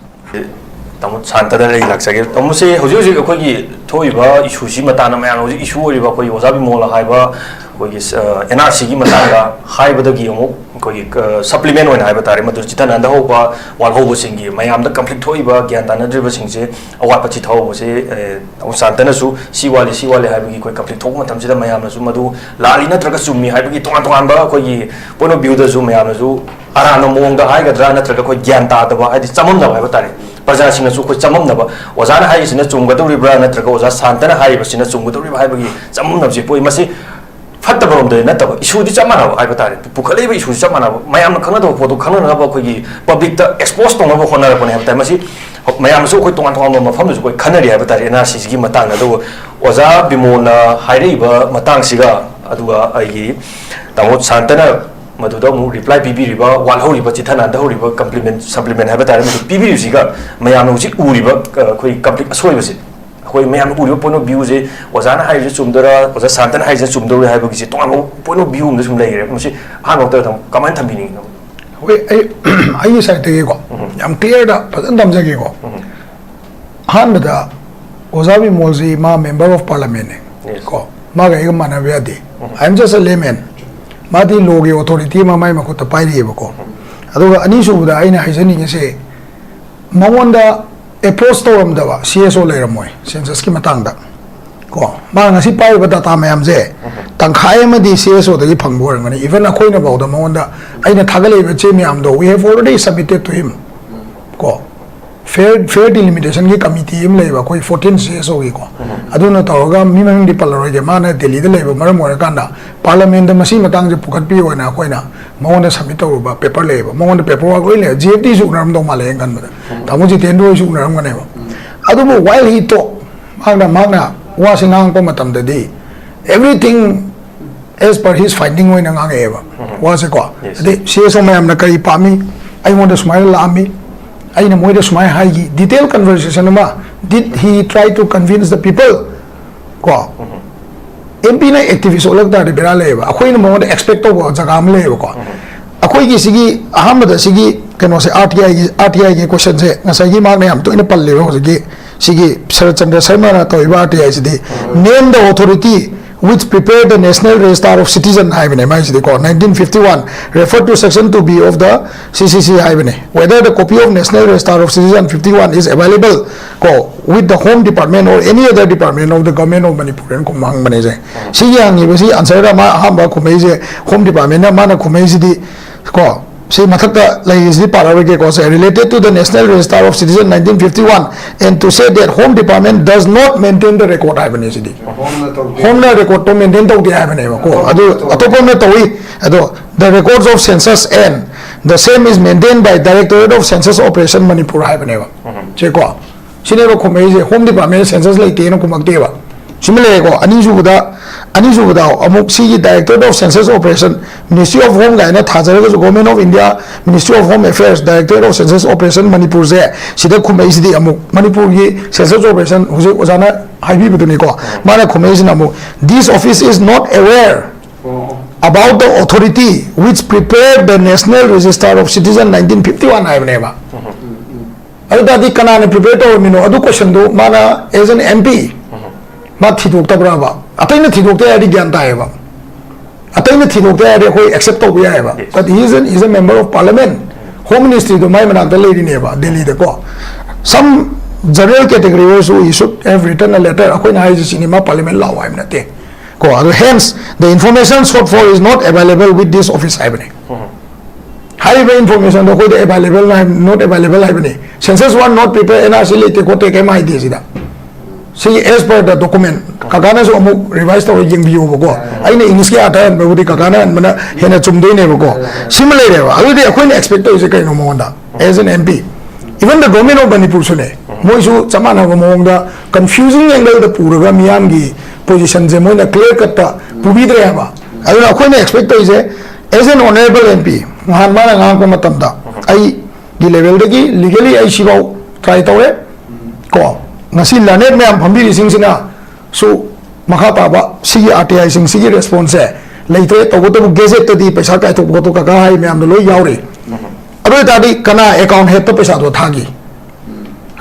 ꯇꯥꯃꯣ ꯁꯥꯟꯇꯗ ꯑꯩ ꯂꯥꯛꯆꯒꯦ꯫ ꯇꯥꯃꯣꯁꯦ, ꯍꯧꯖꯤꯛ ꯍꯧꯖꯤꯛ ꯑꯩꯈꯣꯏꯒꯤ ꯊꯣꯛꯏꯕ ꯏꯁꯨꯁꯤ ꯃꯇꯥꯡꯗ, ꯃꯌꯥꯝꯅ ꯍꯧꯖꯤꯛ ꯏꯁꯨ ꯑꯣꯏꯔꯤꯕ ꯑꯩꯈꯣꯏꯒꯤ ꯑꯣꯖꯥ ꯕꯤꯃꯣꯜꯅ ꯍꯥꯏꯕ ꯑꯩꯈꯣꯏꯒꯤ, ꯑ, ꯑꯦꯟ ꯑꯥꯔ ꯁꯤꯒꯤ ꯃꯇꯥꯡꯗ ꯍꯥꯏꯕꯗꯒꯤ ꯑꯃꯨꯛ ꯑꯩꯈꯣꯏꯒꯤ, ꯑ, ꯁꯄ꯭ꯂꯤꯃꯦꯟ ꯑꯣꯏꯅ ꯍꯥꯏꯕ ꯇꯥꯔꯦ, ꯃꯗꯨ ꯆꯤꯊꯅꯍꯟꯗ ꯍꯧꯕ, ꯋꯥꯠꯍꯧꯕꯁꯤꯡꯒꯤ, ꯃꯌꯥꯝꯗ ꯀꯟꯐ꯭ꯂꯤꯛ ꯊꯣꯛꯏꯕ, ꯒ꯭ꯌꯥꯟ ꯇꯥꯅꯗ꯭ꯔꯤꯕꯁꯤꯡꯁꯦ ꯑꯋꯥꯠꯄ ꯆꯤꯊꯍꯧꯕꯁꯦ, ꯑ, ꯇꯥꯃꯣ ꯁꯥꯟꯇꯅꯁꯨ ꯁꯤ ꯋꯥꯠꯂꯤ, ꯁꯤ ꯋꯥꯠꯂꯤ ꯍꯥꯏꯕꯒꯤ ꯑꯩꯈꯣꯏ ꯀꯟꯐ꯭ꯂꯤꯛ ꯊꯣꯛꯄ ꯃꯇꯝꯁꯤꯗ ꯃꯌꯥꯝꯅꯁꯨ ꯃꯗꯨ ꯂꯥꯜꯂꯤ ꯅꯠꯇ꯭ꯔꯒ ꯆꯨꯝꯃꯤ ꯍꯥꯏꯕꯒꯤ ꯇꯣꯉꯥꯟ ꯇꯣꯉꯥꯟꯕ ꯑꯩꯈꯣꯏꯒꯤ ꯄꯣꯏꯟ ꯑꯣꯐ ꯚ꯭ꯌꯨꯗꯁꯨ ꯃꯌꯥꯝꯅꯁꯨ ꯑꯔꯥꯟꯕ ꯃꯑꯣꯡꯗ ꯍꯥꯏꯒꯗ꯭ꯔꯥ, ꯅꯠꯇ꯭ꯔꯒ ꯑꯩꯈꯣꯏ ꯒ꯭ꯌꯥꯟ ꯇꯥꯗꯕ, ꯍꯥꯏꯗꯤ ꯆꯃꯝꯅꯕ ꯍꯥꯏꯕ ꯇꯥꯔꯦ, ꯄ꯭ꯔꯖꯥꯁꯤꯡꯅꯁꯨ ꯑꯩꯈꯣꯏ ꯆꯃꯝꯅꯕ, ꯑꯣꯖꯥꯅ ꯍꯥꯏꯔꯤꯁꯤꯅ ꯆꯨꯝꯒꯗꯧꯔꯤꯕ꯭ꯔꯥ ꯅꯠꯇ꯭ꯔꯒ ꯑꯣꯖꯥ ꯁꯥꯟꯇꯅ ꯍꯥꯏꯔꯤꯕꯁꯤꯅ ꯆꯨꯝꯒꯗꯧꯔꯤꯕ꯭ꯔꯥ ꯍꯥꯏꯕꯒꯤ ꯆꯃꯝꯅꯕꯁꯤ ꯄꯣꯛꯏ꯫ ꯃꯁꯤ ꯐꯠꯇꯕꯔꯣꯝꯗꯗꯤ ꯅꯠꯇꯕ, ꯏꯁꯨꯗꯤ ꯆꯞ ꯃꯥꯟꯅꯕ ꯍꯥꯏꯕ ꯇꯥꯔꯦ, ꯄꯨꯈꯠꯂꯛꯏꯕ ꯏꯁꯨꯁꯤ ꯆꯞ ꯃꯥꯟꯅꯕ, ꯃꯌꯥꯝꯅ ꯈꯪꯅꯗꯕ ꯄꯣꯠꯇꯣ ꯈꯪꯅꯅꯕ ꯑꯩꯈꯣꯏꯒꯤ ꯄꯕ꯭ꯂꯤꯛꯇ ꯑꯦꯛꯁꯄꯣꯖ ꯇꯧꯅꯕ ꯍꯣꯠꯅꯔꯛꯄꯅꯦ ꯍꯥꯏꯕ ꯇꯥꯔꯦ꯫ ꯃꯁꯤ ꯃꯌꯥꯝꯅꯁꯨ ꯑꯩꯈꯣꯏ ꯇꯣꯉꯥꯟ ꯇꯣꯉꯥꯟꯕ ꯃꯐꯝꯗꯁꯨ ꯑꯩꯈꯣꯏ ꯈꯟꯅꯔꯤ ꯍꯥꯏꯕ ꯇꯥꯔꯦ ꯑꯦꯟ ꯑꯥꯔ ꯁꯤꯁꯤꯒꯤ ꯃꯇꯥꯡꯗ꯫ ꯑꯗꯨꯕꯨ ꯑꯣꯖꯥ ꯕꯤꯃꯣꯜꯅ ꯍꯥꯏꯔꯛꯏꯕ ꯃꯇꯥꯡꯁꯤꯒ, ꯑꯗꯨꯒ ꯑꯩꯒꯤ ꯇꯥꯃꯣ ꯁꯥꯟꯇꯅ ꯃꯗꯨꯗ ꯑꯃꯨꯛ ꯔꯤꯄ꯭ꯂꯥꯏ ꯄꯤꯕꯤꯔꯤꯕ, ꯋꯥꯠꯍꯧꯔꯤꯕ, ꯆꯤꯊ ꯅꯥꯟꯊꯍꯧꯔꯤꯕ, ꯀꯝꯄ꯭ꯂꯤꯃꯦꯟ, ꯁꯄ꯭ꯂꯤꯃꯦꯟ ꯍꯥꯏꯕ ꯇꯥꯔꯦ, ꯃꯗꯨ ꯄꯤꯕꯤꯔꯤꯕꯁꯤꯒ ꯃꯌꯥꯝꯅ ꯍꯧꯖꯤꯛ ꯎꯔꯤꯕ, ꯑ, ꯑꯩꯈꯣꯏ ꯀꯟꯐ꯭ꯂꯤꯛ ꯑꯁꯣꯏꯕꯁꯦ, ꯑꯩꯈꯣꯏ ꯃꯌꯥꯝꯅ ꯎꯔꯤꯕ ꯄꯣꯏꯟ ꯑꯣꯐ ꯚ꯭ꯌꯨꯁꯦ, ꯑꯣꯖꯥꯅ ꯍꯥꯏꯔꯤꯁꯦ ꯆꯨꯝꯗꯣꯏꯔꯥ, ꯑꯣꯖꯥ ꯁꯥꯟꯇꯅ ꯍꯥꯏꯔꯤꯁꯦ ꯆꯨꯝꯗꯣꯏꯔꯥ ꯍꯥꯏꯕꯒꯤꯁꯦ ꯇꯣꯉꯥꯟꯕ ꯄꯣꯏꯟ ꯑꯣꯐ ꯚ꯭ꯌꯨ ꯑꯃꯗ ꯁꯨꯝ ꯂꯩꯔꯦ꯫ ꯃꯁꯤ ꯑꯍꯥꯟꯕ ꯃꯛꯇꯗ ꯀꯃꯥꯏꯅ ꯊꯝꯕꯤꯅꯤꯡꯉꯤꯅꯣ? ꯍꯣꯏ, ꯑꯩ ꯑꯩꯒꯤ ꯁꯥꯏꯠꯇꯒꯤꯀꯣ, ꯌꯥꯝ ꯀ꯭ꯂꯤꯌꯥꯔꯗ ꯐꯖꯅ ꯊꯝꯖꯒꯦꯀꯣ꯫ ꯑꯍꯥꯟꯕꯗ ꯑꯣꯖꯥ ꯕꯤꯃꯣꯜꯁꯤ ꯃꯥ ꯃꯦꯝꯕꯔ ꯑꯣꯐ ꯄꯥꯔꯂꯃꯦꯟꯅꯦ ꯀꯣ꯫ ꯃꯥꯒ ꯑꯩꯒ ꯃꯥꯟꯅꯕ ꯌꯥꯗꯦ꯫ I am just a layman. ꯃꯥꯗꯤ ꯂꯣꯒꯤ ꯑꯣꯊꯣꯔꯤꯇꯤ ꯑꯃ ꯃꯥꯏ ꯃꯈꯨꯠꯇ ꯄꯥꯏꯔꯤꯑꯕꯀꯣ꯫ ꯑꯗꯨꯒ ꯑꯅꯤꯁꯨꯕꯗ ꯑꯩꯅ ꯍꯥꯏꯖꯅꯤꯡꯉꯤꯁꯦ, ꯃꯉꯣꯟꯗ ꯑꯦꯄ꯭ꯔꯣꯁ ꯇꯧꯔꯝꯗꯕ ꯁꯤ ꯑꯦꯁ ꯑꯣ ꯂꯩꯔꯝꯃꯣꯏ ꯁꯦꯟꯁꯁꯀꯤ ꯃꯇꯥꯡꯗ꯫ ꯀꯣ, ꯃꯥꯅ ꯉꯁꯤ ꯄꯥꯏꯔꯤꯕ ꯗꯥꯇꯥ ꯃꯌꯥꯝꯁꯦ ꯇꯪꯈꯥꯏ ꯑꯃꯗꯤ ꯁꯤ ꯑꯦꯁ ꯑꯣꯗꯒꯤ ꯐꯪꯕ ꯑꯣꯏꯔꯝꯒꯅꯤ꯫ ꯏꯚꯟ ꯑꯩꯈꯣꯏꯅ ꯐꯥꯎꯗ ꯃꯉꯣꯟꯗ ꯑꯩꯅ ꯊꯥꯒꯠꯂꯛꯏꯕ ꯆꯦ ꯃꯌꯥꯝꯗꯣ we have already submitted to him꯫ ꯀꯣ, ꯐꯦꯌꯔ ꯐꯦꯌꯔ ꯗꯤꯂꯤꯃꯤꯇꯦꯁꯟꯒꯤ ꯀꯃꯤꯇꯤ ꯑꯃ ꯂꯩꯕ ꯑꯩꯈꯣꯏ ꯐꯣꯔꯇꯤꯟ ꯁꯤ ꯑꯦꯁ ꯑꯣꯒꯤꯀꯣ, ꯑꯗꯨꯅ ꯇꯧꯔꯒ ꯃꯤ ꯃꯃꯤꯡꯗꯤ ꯄꯜꯂꯔꯣꯏꯒꯦ, ꯃꯥꯅ ꯗꯦꯜꯂꯤꯗ ꯂꯩꯕ ꯃꯔꯝ ꯑꯣꯏꯔꯀꯥꯟꯗ ꯄꯥꯔꯂꯃꯦꯟꯗ ꯃꯁꯤ ꯃꯇꯥꯡꯁꯦ ꯄꯨꯈꯠꯄꯤꯌꯣꯅ ꯑꯩꯈꯣꯏꯅ ꯃꯉꯣꯟꯗ ꯁꯕꯃꯤꯠ ꯇꯧꯔꯨꯕ ꯄꯦꯄꯔ ꯂꯩꯌꯦꯕ꯫ ꯃꯉꯣꯟꯗ ꯄꯦꯄꯔ ꯋꯥꯔꯛ ꯂꯣꯏ ꯂꯩ꯫ ꯖꯤ ꯑꯦꯐ ꯇꯤꯁꯨ ꯎꯅꯔꯝꯗꯧ ꯃꯥꯜꯂꯦ ꯑꯩꯅ ꯈꯟꯕꯗ꯫ ꯇꯥꯃꯣ ꯖꯤꯇꯦꯟꯗ꯭ꯔ ꯍꯣꯏꯁꯨ ꯎꯅꯔꯝꯒꯅꯦꯕ꯫ ꯑꯗꯨꯕꯨ while he talk, ꯃꯍꯥꯛꯅ ꯃꯍꯥꯛꯅ ꯋꯥꯁꯦ ꯉꯥꯡꯉꯛꯄ ꯃꯇꯝꯗꯗꯤ everything as per his finding ꯑꯣꯏꯅ ꯉꯥꯡꯉꯛꯑꯦꯕ ꯋꯥꯁꯦꯀꯣ꯫ Yes. ꯑꯗꯩ ꯁꯤ ꯑꯦꯁ ꯑꯣ ꯃꯌꯥꯝꯅ ꯀꯔꯤ ꯄꯥꯝꯃꯤ, ꯑꯩꯉꯣꯟꯗ ꯁꯨꯃꯥꯏꯅ ꯂꯥꯛꯑꯝꯃꯤ, ꯑꯩꯅ ꯃꯣꯏꯗ ꯁꯨꯃꯥꯏꯅ ꯍꯥꯏꯈꯤ, ꯗꯤꯇꯦꯜ ꯀꯟꯚꯔꯁꯦꯁꯟ ꯑꯃ, did he try to convince the people? ꯀꯣ, ꯑꯦꯝ ꯄꯤꯅ ꯑꯦꯛꯇꯤꯚꯤꯁ ꯑꯣꯜꯂꯛ ꯇꯥꯔꯗꯤ ꯕꯦꯔꯥ ꯂꯩꯌꯦꯕ꯫ ꯑꯩꯈꯣꯏꯅ ꯃꯉꯣꯟꯗ ꯑꯦꯛꯁꯄꯦꯛ ꯇꯧꯕ ꯖꯒꯥ ꯑꯃ ꯂꯩꯌꯦꯕꯀꯣ꯫ ꯑꯩꯈꯣꯏꯒꯤ ꯁꯤꯒꯤ ꯑꯍꯥꯟꯕꯗ ꯁꯤꯒꯤ ꯀꯩꯅꯣꯁꯦ, ꯑꯥꯔ ꯇꯤ ꯑꯥꯏꯒꯤ ꯑꯥꯔ ꯇꯤ ꯑꯥꯏꯒꯤ ꯀꯣꯏꯁꯟꯁꯦ ꯉꯁꯥꯏꯒꯤ ꯃꯥꯅ ꯌꯥꯝ ꯇꯣꯏꯅ ꯄꯜꯂꯦꯕ ꯍꯧꯖꯤꯛꯀꯤ ꯁꯤꯒꯤ ꯁꯔꯠ ꯆꯟꯗ꯭ꯔ ꯁꯔꯃꯅ ꯇꯧꯔꯤꯕ ꯑꯥꯔ ꯇꯤ ꯑꯥꯏꯁꯤꯗꯤ꯫ Name the authority which prepared the National Register of Citizen ꯍꯥꯏꯕꯅꯦ ꯃꯥꯏꯁꯤꯗꯤꯀꯣ, nineteen fifty one, refer to section two B of the C C C ꯍꯥꯏꯕꯅꯦ꯫ Whether the copy of National Register of Citizen fifty one is available ꯀꯣ, with the Home Department or any other department of the Government of Manipur ꯅ ꯀꯨꯝꯕ ꯍꯪꯕꯅꯦ ꯁꯦ꯫ ꯁꯤꯒꯤ ꯍꯪꯉꯤꯕꯁꯤ ꯑꯟꯁꯔꯗ ꯃꯥ ꯑꯍꯥꯟꯕ ꯈꯨꯝꯃꯛꯏꯁꯦ, home ꯗꯤꯄꯥꯔꯠꯃꯦꯟꯅ ꯃꯥꯅ ꯈꯨꯝꯃꯛꯏꯁꯤꯗꯤ ꯀꯣ, ꯁꯤ ꯃꯊꯛꯇ ꯂꯩꯔꯤꯁꯤꯗꯤ ꯄꯥꯔꯛꯑꯔꯣꯏꯒꯦꯀꯣ ꯁꯦ꯫ Related to the National Register of Citizen nineteen fifty one and to say that Home Department does not maintain the record ꯍꯥꯏꯕꯅꯦ ꯁꯤꯗꯤ꯫ ꯍꯣꯝꯅ ꯇꯧꯗꯦ꯫ ꯍꯣꯝꯅ ꯔꯦꯀꯣꯔꯠꯇꯣ ꯃꯦꯟꯇꯦꯟ ꯇꯧꯗꯦ ꯍꯥꯏꯕꯅꯦꯕ ꯀꯣ꯫ ꯑꯗꯨ ꯑꯇꯣꯞꯄ ꯑꯃꯅ ꯇꯧꯏ꯫ ꯑꯗꯣ the records of census and the same is maintained by Directorate of Census Operation Manipur ꯍꯥꯏꯕꯅꯦꯕ꯫ ꯁꯦꯀꯣ, ꯁꯤꯅꯦꯕ ꯈꯨꯝꯃꯛꯏꯁꯦ꯫ ꯍꯣꯝ ꯗꯤꯄꯥꯔꯠꯃꯦꯟ ꯁꯦꯟꯁꯁ ꯂꯩꯇꯦꯅ ꯈꯨꯝꯃꯛꯇꯦꯕ꯫ ꯁꯤꯃ ꯂꯩꯔꯦꯀꯣ꯫ ꯑꯅꯤꯁꯨꯕꯗ, ꯑꯅꯤꯁꯨꯕꯗ ꯑꯃꯨꯛ ꯁꯤꯒꯤ Directorate of Census Operation, Ministry of Home ꯀꯥꯏꯅ ꯊꯥꯖꯔꯒꯁꯨ Government of India, Ministry of Home Affairs, Directorate of Census Operation ꯃꯅꯤꯄꯨꯔꯁꯦ ꯁꯤꯗ ꯈꯨꯝꯃꯛꯏꯁꯤꯗꯤ ꯑꯃꯨꯛ ꯃꯅꯤꯄꯨꯔꯒꯤ ꯁꯦꯟꯁꯁ ꯑꯣꯄꯔꯦꯁꯟ ꯍꯧꯖꯤꯛ ꯑꯣꯖꯥꯅ ꯍꯥꯏꯕꯤꯕꯗꯨꯅꯤꯀꯣ꯫ ꯃꯥꯅ ꯈꯨꯝꯃꯛꯏꯁꯤꯅ ꯑꯃꯨꯛ, "This office is not aware about the authority which prepared the National Register of Citizen nineteen fifty one" ꯍꯥꯏꯕꯅꯦꯕ꯫ ꯑꯗꯨ ꯇꯥꯔꯗꯤ ꯀꯅꯥꯅ ꯄ꯭ꯔꯤꯄꯦꯌꯔ ꯇꯧꯔꯝꯃꯤꯅꯣ? ꯑꯗꯨ ꯀꯣꯏꯁꯟꯗꯣ ꯃꯥꯅ as an M P ꯃꯥ ꯊꯤꯗꯣꯛꯇꯕ꯭ꯔꯕ? ꯑꯇꯩꯅ ꯊꯤꯗꯣꯛꯇꯦ ꯍꯥꯏꯔꯗꯤ ꯒ꯭ꯌꯥꯟ ꯇꯥꯏꯌꯦꯕ꯫ ꯑꯇꯩꯅ ꯊꯤꯗꯣꯛꯇꯦ ꯍꯥꯏꯔꯗꯤ ꯑꯩꯈꯣꯏ ꯑꯦꯛꯁꯦꯞ ꯇꯧꯕ ꯌꯥꯏꯌꯦꯕ꯫ Yes. But he is an, is a member of parliament. Home Ministry ꯗꯣ ꯃꯥꯏ ꯃꯅꯥꯛꯇ ꯂꯩꯔꯤꯅꯦꯕ, ꯗꯦꯜꯂꯤꯗꯀꯣ꯫ Some general category also, he should have written a letter. ꯑꯩꯈꯣꯏꯅ ꯍꯥꯏꯁꯦ ꯁꯤꯅꯤ, ꯃꯥ parliament ꯂꯥꯛꯑꯣ ꯍꯥꯏꯕ ꯅꯠꯇꯦ ꯀꯣ꯫ ꯑꯗꯣ, hence the information sought for is not available with this office ꯍꯥꯏꯕꯅꯤ꯫ ꯍꯥꯏꯔꯤꯕ information ꯗꯣ ꯑꯩꯈꯣꯏꯗ available, not available ꯍꯥꯏꯕꯅꯤ꯫ Census one not prepare, N R C ꯂꯩꯇꯦ ꯈꯣꯠꯇꯦ ꯀꯩꯝ ꯍꯥꯏꯗꯦ ꯁꯤꯗ꯫ ꯁꯤ as per the document, ꯀꯀꯥꯅꯁꯨ ꯑꯃꯨꯛ revise ꯇꯧꯔ ꯌꯦꯡꯕꯤꯌꯣꯕꯀꯣ꯫ ꯑꯩꯅ English ꯀꯤ ꯑꯥꯔꯊ ꯍꯟꯕꯕꯨꯗꯤ ꯀꯀꯥꯅ ꯍꯟꯕꯅ ꯍꯦꯟꯅ ꯆꯨꯝꯗꯣꯏꯅꯦꯕꯀꯣ꯫ ꯁꯤꯃ ꯂꯩꯔꯦꯕ꯫ ꯑꯗꯨꯗꯤ ꯑꯩꯈꯣꯏꯅ expect ꯇꯧꯔꯤꯁꯦ ꯀꯩꯅꯣ ꯃꯉꯣꯟꯗ? As an M P, even the government of Manipur ꯁꯨꯅꯦ, ꯃꯣꯏꯁꯨ ꯆꯞ ꯃꯥꯟꯅꯕ ꯃꯑꯣꯡꯗ confusing angle ꯗ ꯄꯨꯔꯒ ꯃꯤꯌꯥꯝꯒꯤ position ꯁꯦ ꯃꯣꯏꯅ clear cut ꯇ ꯄꯨꯕꯤꯗ꯭ꯔꯦ ꯍꯥꯏꯕ꯫ ꯑꯗꯨꯅ ꯑꯩꯈꯣꯏꯅ expect ꯇꯧꯔꯤꯁꯦ, as an honorable M P, ꯅꯍꯥꯟ ꯃꯥꯅ ꯉꯥꯡꯉꯛꯄ ꯃꯇꯝꯗ ꯑꯩꯒꯤ level ꯗꯒꯤ legally ꯑꯩ ꯁꯤꯐꯥꯎ try ꯇꯧꯔꯦ ꯀꯣ꯫ ꯉꯁꯤ learned ꯃꯌꯥꯝ ꯐꯝꯕꯤꯔꯤꯁꯤꯡꯁꯤꯅꯁꯨ ꯃꯈꯥ ꯇꯥꯕ ꯁꯤꯒꯤ R T I ꯁꯤꯡ ꯁꯤꯒꯤ response ꯁꯦ ꯂꯩꯇ꯭ꯔꯦ꯫ ꯇꯧꯕꯇꯕꯨ gazette ꯇꯗꯤ ꯄꯩꯁꯥ ꯀꯥꯏꯊꯣꯛꯄ ꯈꯣꯠꯇꯣꯛꯄ ꯀꯀꯥ ꯍꯥꯏ ꯃꯌꯥꯝꯗꯣ ꯂꯣꯏ ꯌꯥꯎꯔꯤ꯫ ꯑꯗꯨ ꯑꯣꯏꯇꯥꯔꯗꯤ ꯀꯅꯥ account head ꯇ ꯄꯩꯁꯥꯗꯣ ꯊꯥꯈꯤ?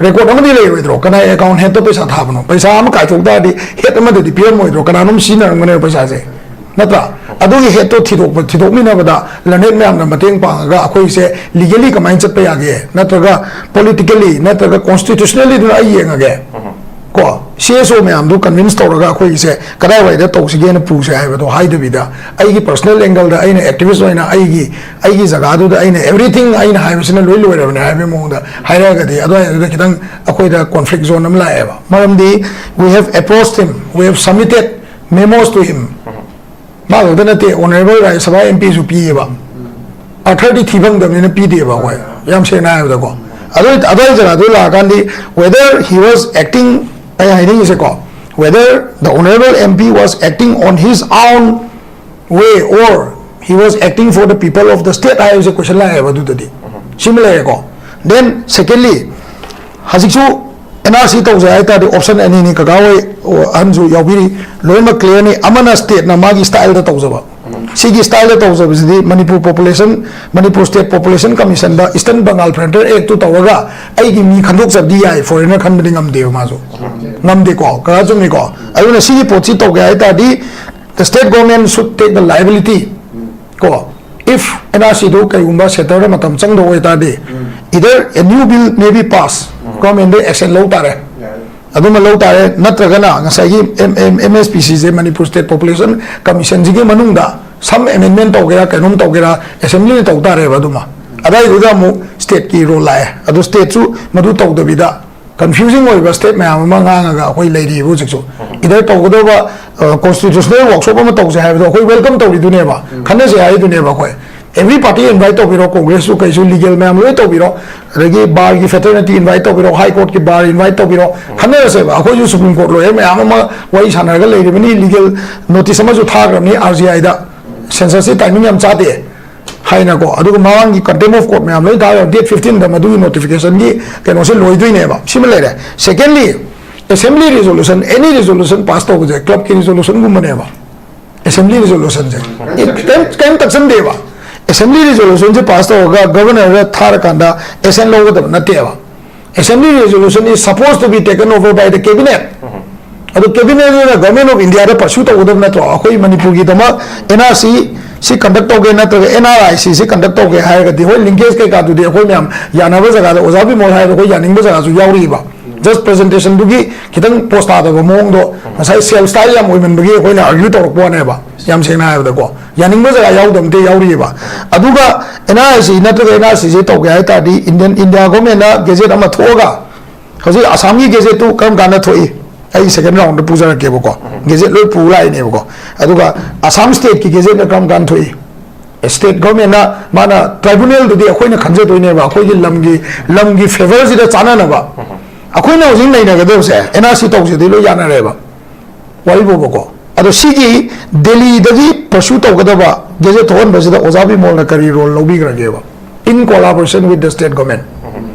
Record ꯑꯃꯗꯤ ꯂꯩꯔꯣꯏꯗ꯭ꯔꯣ? ꯀꯅꯥ account head ꯇ ꯄꯩꯁꯥ ꯊꯥꯕꯅꯣ? ꯄꯩꯁꯥ ꯑꯃ ꯀꯥꯏꯊꯣꯛ ꯇꯥꯔꯗꯤ head ꯑꯃꯗꯗꯤ ꯄꯤꯔꯝꯃꯣꯏꯗ꯭ꯔꯣ? ꯀꯅꯥꯅꯣꯝ ꯁꯤꯖꯤꯟꯅꯔꯝꯒꯅꯦꯕ ꯄꯩꯁꯥꯁꯦ, ꯅꯠꯇ꯭ꯔꯥ? ꯑꯗꯨꯒꯤ head ꯇꯣ ꯊꯤꯗꯣꯛꯄ, ꯊꯤꯗꯣꯛꯃꯤꯟꯅꯕꯗ learned ꯃꯌꯥꯝꯅ ꯃꯇꯦꯡ ꯄꯥꯡꯉꯒ ꯑꯩꯈꯣꯏꯁꯦ legally ꯀꯃꯥꯏꯅ ꯆꯠꯄ ꯌꯥꯒꯦ, ꯅꯠꯇ꯭ꯔꯒ politically, ꯅꯠꯇ꯭ꯔꯒ constitutionally ꯗꯨꯅ ꯑꯩ ꯌꯦꯡꯉꯒꯦ ꯀꯣ꯫ C S O ꯃꯌꯥꯝꯗꯨ convince ꯇꯧꯔꯒ ꯑꯩꯈꯣꯏꯒꯤꯁꯦ ꯀꯗꯥꯏꯋꯥꯏꯗ ꯇꯧꯁꯤꯒꯦꯅ ꯄꯨꯁꯦ ꯍꯥꯏꯕꯗꯣ ꯍꯥꯏꯗꯕꯤꯗ, ꯑꯩꯒꯤ personal angle ꯗ ꯑꯩꯅ activist ꯑꯣꯏꯅ ꯑꯩꯒꯤ, ꯑꯩꯒꯤ ꯖꯒꯥꯗꯨꯗ ꯑꯩꯅ everything ꯑꯩꯅ ꯍꯥꯏꯕꯁꯤꯅ ꯂꯣꯏ ꯂꯣꯏꯔꯕꯅꯦ ꯍꯥꯏꯕꯒꯤ ꯃꯑꯣꯡꯗ ꯍꯥꯏꯔꯛꯑꯒꯗꯤ, ꯑꯗꯨꯋꯥꯏꯗꯨꯗ ꯈꯤꯇꯪ ꯑꯩꯈꯣꯏꯗ conflict zone ꯑꯃ ꯂꯥꯛꯑꯦꯕ꯫ ꯃꯔꯝꯗꯤ we have approached him, we have submitted memos to him. ꯃꯥ ꯈꯛꯇ ꯅꯠꯇꯦ, Honourable Rajya Sabha M P ꯁꯨ ꯄꯤꯌꯦꯕ꯫ Authority ꯊꯤ ꯐꯪꯗꯕꯅꯤꯅ ꯄꯤꯗꯦꯕ ꯑꯩꯈꯣꯏ, ꯌꯥꯝ ꯁꯦꯡꯅ ꯍꯥꯏꯕꯗꯀꯣ꯫ ꯑꯗꯨ, ꯑꯗꯨꯋꯥꯏ ꯖꯒꯥꯗꯨ ꯂꯥꯛꯑꯀꯥꯟꯗꯤ, whether he was acting, ꯑꯩ ꯍꯥꯏꯅꯤꯡꯉꯤꯁꯦꯀꯣ, whether the honourable M P was acting on his own way or he was acting for the people of the state ꯍꯥꯏꯕꯁꯦ question ꯂꯥꯛꯑꯦꯕ ꯑꯗꯨꯗꯗꯤ꯫ ꯁꯤꯃ ꯂꯩꯔꯦꯀꯣ꯫ Then secondly, ꯍꯧꯖꯤꯛꯁꯨ N R C ꯇꯧꯖꯩ ꯍꯥꯏ ꯇꯥꯔꯗꯤ option ꯑꯅꯤꯅꯤ, ꯀꯀꯥ ꯍꯣꯏ ꯑꯍꯟꯁꯨ ꯌꯥꯎꯕꯤꯔꯤ, ꯂꯣꯏꯅꯃꯛ clear ꯅꯤ꯫ ꯑꯃꯅ state ꯅ ꯃꯥꯒꯤ style ꯗ ꯇꯧꯖꯕ, ꯁꯤꯒꯤ style ꯗ ꯇꯧꯖꯕꯁꯤꯗꯤ Manipur population, Manipur state population commission ꯗ Eastern Bengal Frontier Act ꯇꯨ ꯇꯧꯔꯒ ꯑꯩꯒꯤ ꯃꯤ ꯈꯟꯗꯣꯛꯆꯕꯗꯤ ꯌꯥꯏ, foreigner ꯈꯟꯕꯗꯤ ꯉꯝꯗꯦꯕ ꯃꯥꯁꯨ꯫ ꯉꯝꯗꯦꯀꯣ, ꯀꯀꯥ ꯆꯨꯝꯃꯤꯀꯣ? ꯑꯗꯨꯅ ꯁꯤꯒꯤ ꯄꯣꯠꯁꯤ ꯇꯧꯒꯦ ꯍꯥꯏ ꯇꯥꯔꯗꯤ, the state government should take the liability ꯀꯣ꯫ If N R C ꯗꯨ ꯀꯩꯒꯨꯝꯕ centre ꯗ ꯃꯇꯝ ꯆꯪꯗꯧ ꯑꯣꯏꯇꯥꯔꯗꯤ, either a new bill may be passed, ꯒꯣꯔꯃꯦꯟꯗ ꯑꯦꯛꯁꯟ ꯂꯧ ꯇꯥꯔꯦ꯫ ꯑꯗꯨꯃ ꯂꯧ ꯇꯥꯔꯦ, ꯅꯠꯇ꯭ꯔꯒꯅ ꯉꯁꯥꯏꯒꯤ ꯑꯦꯝ ꯑꯦꯁ ꯄꯤ ꯁꯤꯁꯦ, ꯃꯅꯤꯄꯨꯔ ꯁ꯭ꯇꯦꯠ ꯄꯣꯄꯨꯂꯦꯁꯟ ꯀꯃꯤꯁꯟꯁꯤꯒꯤ ꯃꯅꯨꯡꯗ ꯁꯝ ꯑꯦꯃꯦꯟꯃꯦꯟ ꯇꯧꯒꯦꯔꯥ, ꯀꯩꯅꯣꯝ ꯇꯧꯒꯦꯔꯥ, ꯑꯦꯁꯦꯝꯕ꯭ꯂꯤꯅ ꯇꯧ ꯇꯥꯔꯦꯕ꯫ ꯑꯗꯨꯃ ꯑꯗꯥꯏꯗꯨꯗ ꯑꯃꯨꯛ ꯁ꯭ꯇꯦꯠꯀꯤ ꯔꯣꯜ ꯂꯥꯛꯑꯦ꯫ ꯑꯗꯨ ꯁ꯭ꯇꯦꯠꯁꯨ ꯃꯗꯨ ꯇꯧꯗꯕꯤꯗ ꯀꯟꯐ꯭ꯌꯨꯖꯤꯡ ꯑꯣꯏꯕ ꯁ꯭ꯇꯦꯠ ꯃꯌꯥꯝ ꯑꯃ ꯉꯥꯡꯉꯒ ꯑꯩꯈꯣꯏ ꯂꯩꯔꯤꯕ ꯍꯧꯖꯤꯛꯁꯨ꯫ ꯏꯗꯔ ꯇꯧꯒꯗꯧꯕ ꯀꯣꯟꯁꯇꯤꯇ꯭ꯌꯨꯁꯅꯦꯜ ꯋꯥꯔꯛꯁꯣꯞ ꯑꯃ ꯇꯧꯁꯦ ꯍꯥꯏꯕꯗꯣ ꯑꯩꯈꯣꯏ ꯋꯦꯜꯀꯝ ꯇꯧꯔꯤꯗꯨꯅꯦꯕ, ꯈꯟꯅꯁꯦ ꯍꯥꯏꯗꯨꯅꯦꯕ ꯑꯩꯈꯣꯏ꯫ ꯑꯦꯚ꯭ꯔꯤ ꯄꯥꯔꯇꯤ ꯏꯟꯚꯥꯏꯠ ꯇꯧꯕꯤꯔꯣ, ꯀꯣꯡꯒ꯭ꯔꯦꯁꯁꯨ ꯀꯩꯁꯨ, ꯂꯤꯒꯦꯜ ꯃꯌꯥꯝ ꯂꯣꯏ ꯇꯧꯕꯤꯔꯣ, ꯑꯗꯒꯤ ꯕꯥꯔꯒꯤ ꯐꯦꯇꯔꯅꯤꯇꯤ ꯏꯟꯚꯥꯏꯠ ꯇꯧꯕꯤꯔꯣ, ꯍꯥꯏ ꯀꯣꯔꯠꯀꯤ ꯕꯥꯔ ꯏꯟꯚꯥꯏꯠ ꯇꯧꯕꯤꯔꯣ, ꯈꯟꯅꯔꯁꯦꯕ꯫ ꯑꯩꯈꯣꯏꯁꯨ ꯁꯨꯄ꯭ꯔꯤꯝ ꯀꯣꯔꯠ ꯂꯣꯌꯔ ꯃꯌꯥꯝ ꯑꯃ ꯋꯥꯔꯤ ꯁꯥꯟꯅꯔꯒ ꯂꯩꯔꯤꯕꯅꯤ, ꯂꯤꯒꯦꯜ ꯅꯣꯇꯤꯁ ꯑꯃꯁꯨ ꯊꯥꯈ꯭ꯔꯕꯅꯤ ꯑꯥꯔ ꯖꯤ ꯑꯥꯏꯗ, ꯁꯦꯟꯁꯁꯁꯤ ꯇꯥꯏꯃꯤꯡ ꯌꯥꯝ ꯆꯥꯗꯦ ꯍꯥꯏꯅꯀꯣ꯫ ꯑꯗꯨꯒ ꯃꯃꯥꯡꯒꯤ ꯀꯟꯇꯦꯝ ꯑꯣꯐ ꯀꯣꯔꯠ ꯃꯌꯥꯝ ꯂꯣꯏ ꯊꯥꯈ꯭ꯔꯕ, ꯗꯦꯠ ꯐꯤꯐꯇꯤꯟꯗ ꯃꯗꯨꯒꯤ ꯅꯣꯇꯤꯐꯤꯀꯦꯁꯟꯒꯤ ꯀꯩꯅꯣꯁꯦ ꯂꯣꯏꯗꯣꯏꯅꯦꯕ꯫ ꯁꯤꯃ ꯂꯩꯔꯦ꯫ ꯁꯦꯀꯦꯟꯂꯤ, ꯑꯦꯁꯦꯝꯕ꯭ꯂꯤ ꯔꯤꯖꯣꯂꯨꯁꯟ, ꯑꯦꯅꯤ ꯔꯤꯖꯣꯂꯨꯁꯟ ꯄꯥꯁ ꯇꯧꯕꯁꯦ, ꯀ꯭ꯂꯕꯀꯤ ꯔꯤꯖꯣꯂꯨꯁꯟꯒꯨꯝꯕꯅꯦꯕ꯫ ꯑꯦꯁꯦꯝꯕ꯭ꯂꯤ ꯔꯤꯖꯣꯂꯨꯁꯟꯁꯦ ꯀꯩꯝ ꯀꯩꯝ ꯇꯛꯁꯟꯗꯦꯕ꯫ ꯑꯦꯁꯦꯝꯕ꯭ꯂꯤ ꯔꯤꯖꯣꯂꯨꯁꯟꯁꯦ ꯄꯥꯁ ꯇꯧꯔꯒ ꯒꯚꯔꯅꯔꯗ ꯊꯥꯔꯀꯥꯟꯗ ꯑꯦꯛꯁꯟ ꯂꯧꯒꯗꯕ ꯅꯠꯇꯦꯕ꯫ Assembly resolution is supposed to be taken over by the cabinet. ꯑꯗꯣ ꯀꯦꯕꯤꯅꯦꯠꯅ ꯒꯚꯔꯟꯃꯦꯟ ꯑꯣꯐ ꯏꯟꯗꯤꯌꯥꯗ ꯄꯔꯁꯨ ꯇꯧꯒꯗꯕ ꯅꯠꯇ꯭ꯔꯣ? ꯑꯩꯈꯣꯏ ꯃꯅꯤꯄꯨꯔꯒꯤꯗꯃꯛ ꯑꯦꯟ ꯑꯥꯔ ꯁꯤ ꯁꯤ ꯀꯟꯗꯛ ꯇꯧꯒꯦ ꯅꯠꯇ꯭ꯔꯒ ꯑꯦꯟ ꯑꯥꯔ ꯑꯥꯏ ꯁꯤ ꯁꯤ ꯀꯟꯗꯛ ꯇꯧꯒꯦ ꯍꯥꯏꯔꯒꯗꯤ, ꯍꯣꯏ, ꯂꯤꯡꯀꯦꯖ ꯀꯩꯀꯥꯗꯨꯗꯤ ꯑꯩꯈꯣꯏ ꯃꯌꯥꯝ ꯌꯥꯅꯕ ꯖꯒꯥꯗ, ꯑꯣꯖꯥ ꯕꯤꯃꯣꯜ ꯍꯥꯏꯔꯒ ꯑꯩꯈꯣꯏ ꯌꯥꯅꯤꯡꯕ ꯖꯒꯥꯁꯨ ꯌꯥꯎꯔꯤꯕ꯫ ꯖꯁ ꯄ꯭ꯔꯖꯦꯟꯇꯦꯁꯟꯗꯨꯒꯤ ꯈꯤꯇꯪ ꯄꯣꯁ ꯇꯥꯗꯕ ꯃꯑꯣꯡꯗꯣ, ꯉꯁꯥꯏ ꯁꯦꯜ ꯁ꯭ꯇꯥꯏꯜ ꯌꯥꯝ ꯑꯣꯏꯃꯟꯕꯒꯤ ꯑꯩꯈꯣꯏꯅ ꯑꯥꯔꯒ꯭ꯌꯨ ꯇꯧꯔꯛꯄ ꯋꯥꯅꯦꯕ, ꯌꯥꯝ ꯁꯦꯡꯅ ꯍꯥꯏꯕꯗꯀꯣ꯫ ꯌꯥꯅꯤꯡꯕ ꯖꯒꯥ ꯌꯥꯎꯗꯕ ꯑꯝꯇ ꯌꯥꯎꯔꯤꯑꯕ꯫ ꯑꯗꯨꯒ ꯑꯦꯟ ꯑꯥꯔ ꯑꯥꯏ ꯁꯤ ꯅꯠꯇ꯭ꯔꯒ ꯑꯦꯟ ꯑꯥꯔ ꯁꯤ ꯁꯤ ꯇꯧꯒꯦ ꯍꯥꯏ ꯇꯥꯔꯗꯤ, ꯏꯟꯗꯤꯌꯟ, ꯏꯟꯗꯤꯌꯥ ꯒꯣꯔꯃꯦꯟꯅ ꯒꯦꯖꯦꯠ ꯑꯃ ꯊꯣꯛꯑꯒ, ꯍꯧꯖꯤꯛ ꯑꯁꯥꯝꯒꯤ ꯒꯦꯖꯦꯠꯇꯨ ꯀꯔꯝ ꯀꯥꯟꯗ ꯊꯣꯛꯏ? ꯑꯩ ꯁꯦꯀꯦꯟ ꯔꯥꯎꯟꯗ ꯄꯨꯖꯔꯛꯀꯦꯕꯀꯣ꯫ ꯒꯦꯖꯦꯠ ꯂꯣꯏ ꯄꯨ ꯂꯥꯛꯏꯅꯦꯕꯀꯣ꯫ ꯑꯗꯨꯒ ꯑꯁꯥꯝ ꯁ꯭ꯇꯦꯠꯀꯤ ꯒꯦꯖꯦꯠꯅ ꯀꯔꯝ ꯀꯥꯟꯗ ꯊꯣꯛꯏ? ꯁ꯭ꯇꯦꯠ ꯒꯣꯔꯃꯦꯟꯅ, ꯃꯥꯅ, ꯇ꯭ꯔꯥꯏꯕꯨꯅꯦꯜꯗꯨꯗꯤ ꯑꯩꯈꯣꯏꯅ ꯈꯟꯖꯗꯣꯏꯅꯦꯕ, ꯑꯩꯈꯣꯏꯒꯤ ꯂꯝꯒꯤ, ꯂꯝꯒꯤ ꯐꯦꯚꯔꯁꯤꯗ ꯆꯥꯟꯅꯅꯕ꯫ ꯑꯩꯈꯣꯏꯅ ꯍꯧꯖꯤꯛ ꯅꯩꯅꯒꯗꯕꯁꯦ ꯑꯦꯟ ꯑꯥꯔ ꯁꯤ ꯇꯧꯁꯤꯗꯤ ꯂꯣꯏ ꯌꯥꯅꯔꯦꯕ, ꯋꯥꯔꯤ ꯐꯥꯎꯕꯀꯣ꯫ ꯑꯗꯣ ꯁꯤꯒꯤ ꯗꯦꯜꯂꯤꯗꯒꯤ ꯄꯔꯁꯨ ꯇꯧꯒꯗꯕ ꯒꯦꯖꯦꯠ ꯊꯣꯛꯍꯟꯕꯁꯤꯗ ꯑꯣꯖꯥ ꯕꯤꯃꯣꯜꯅ ꯀꯔꯤ role ꯂꯧꯕꯤꯈ꯭ꯔꯒꯦꯕ, in collaboration with the state government?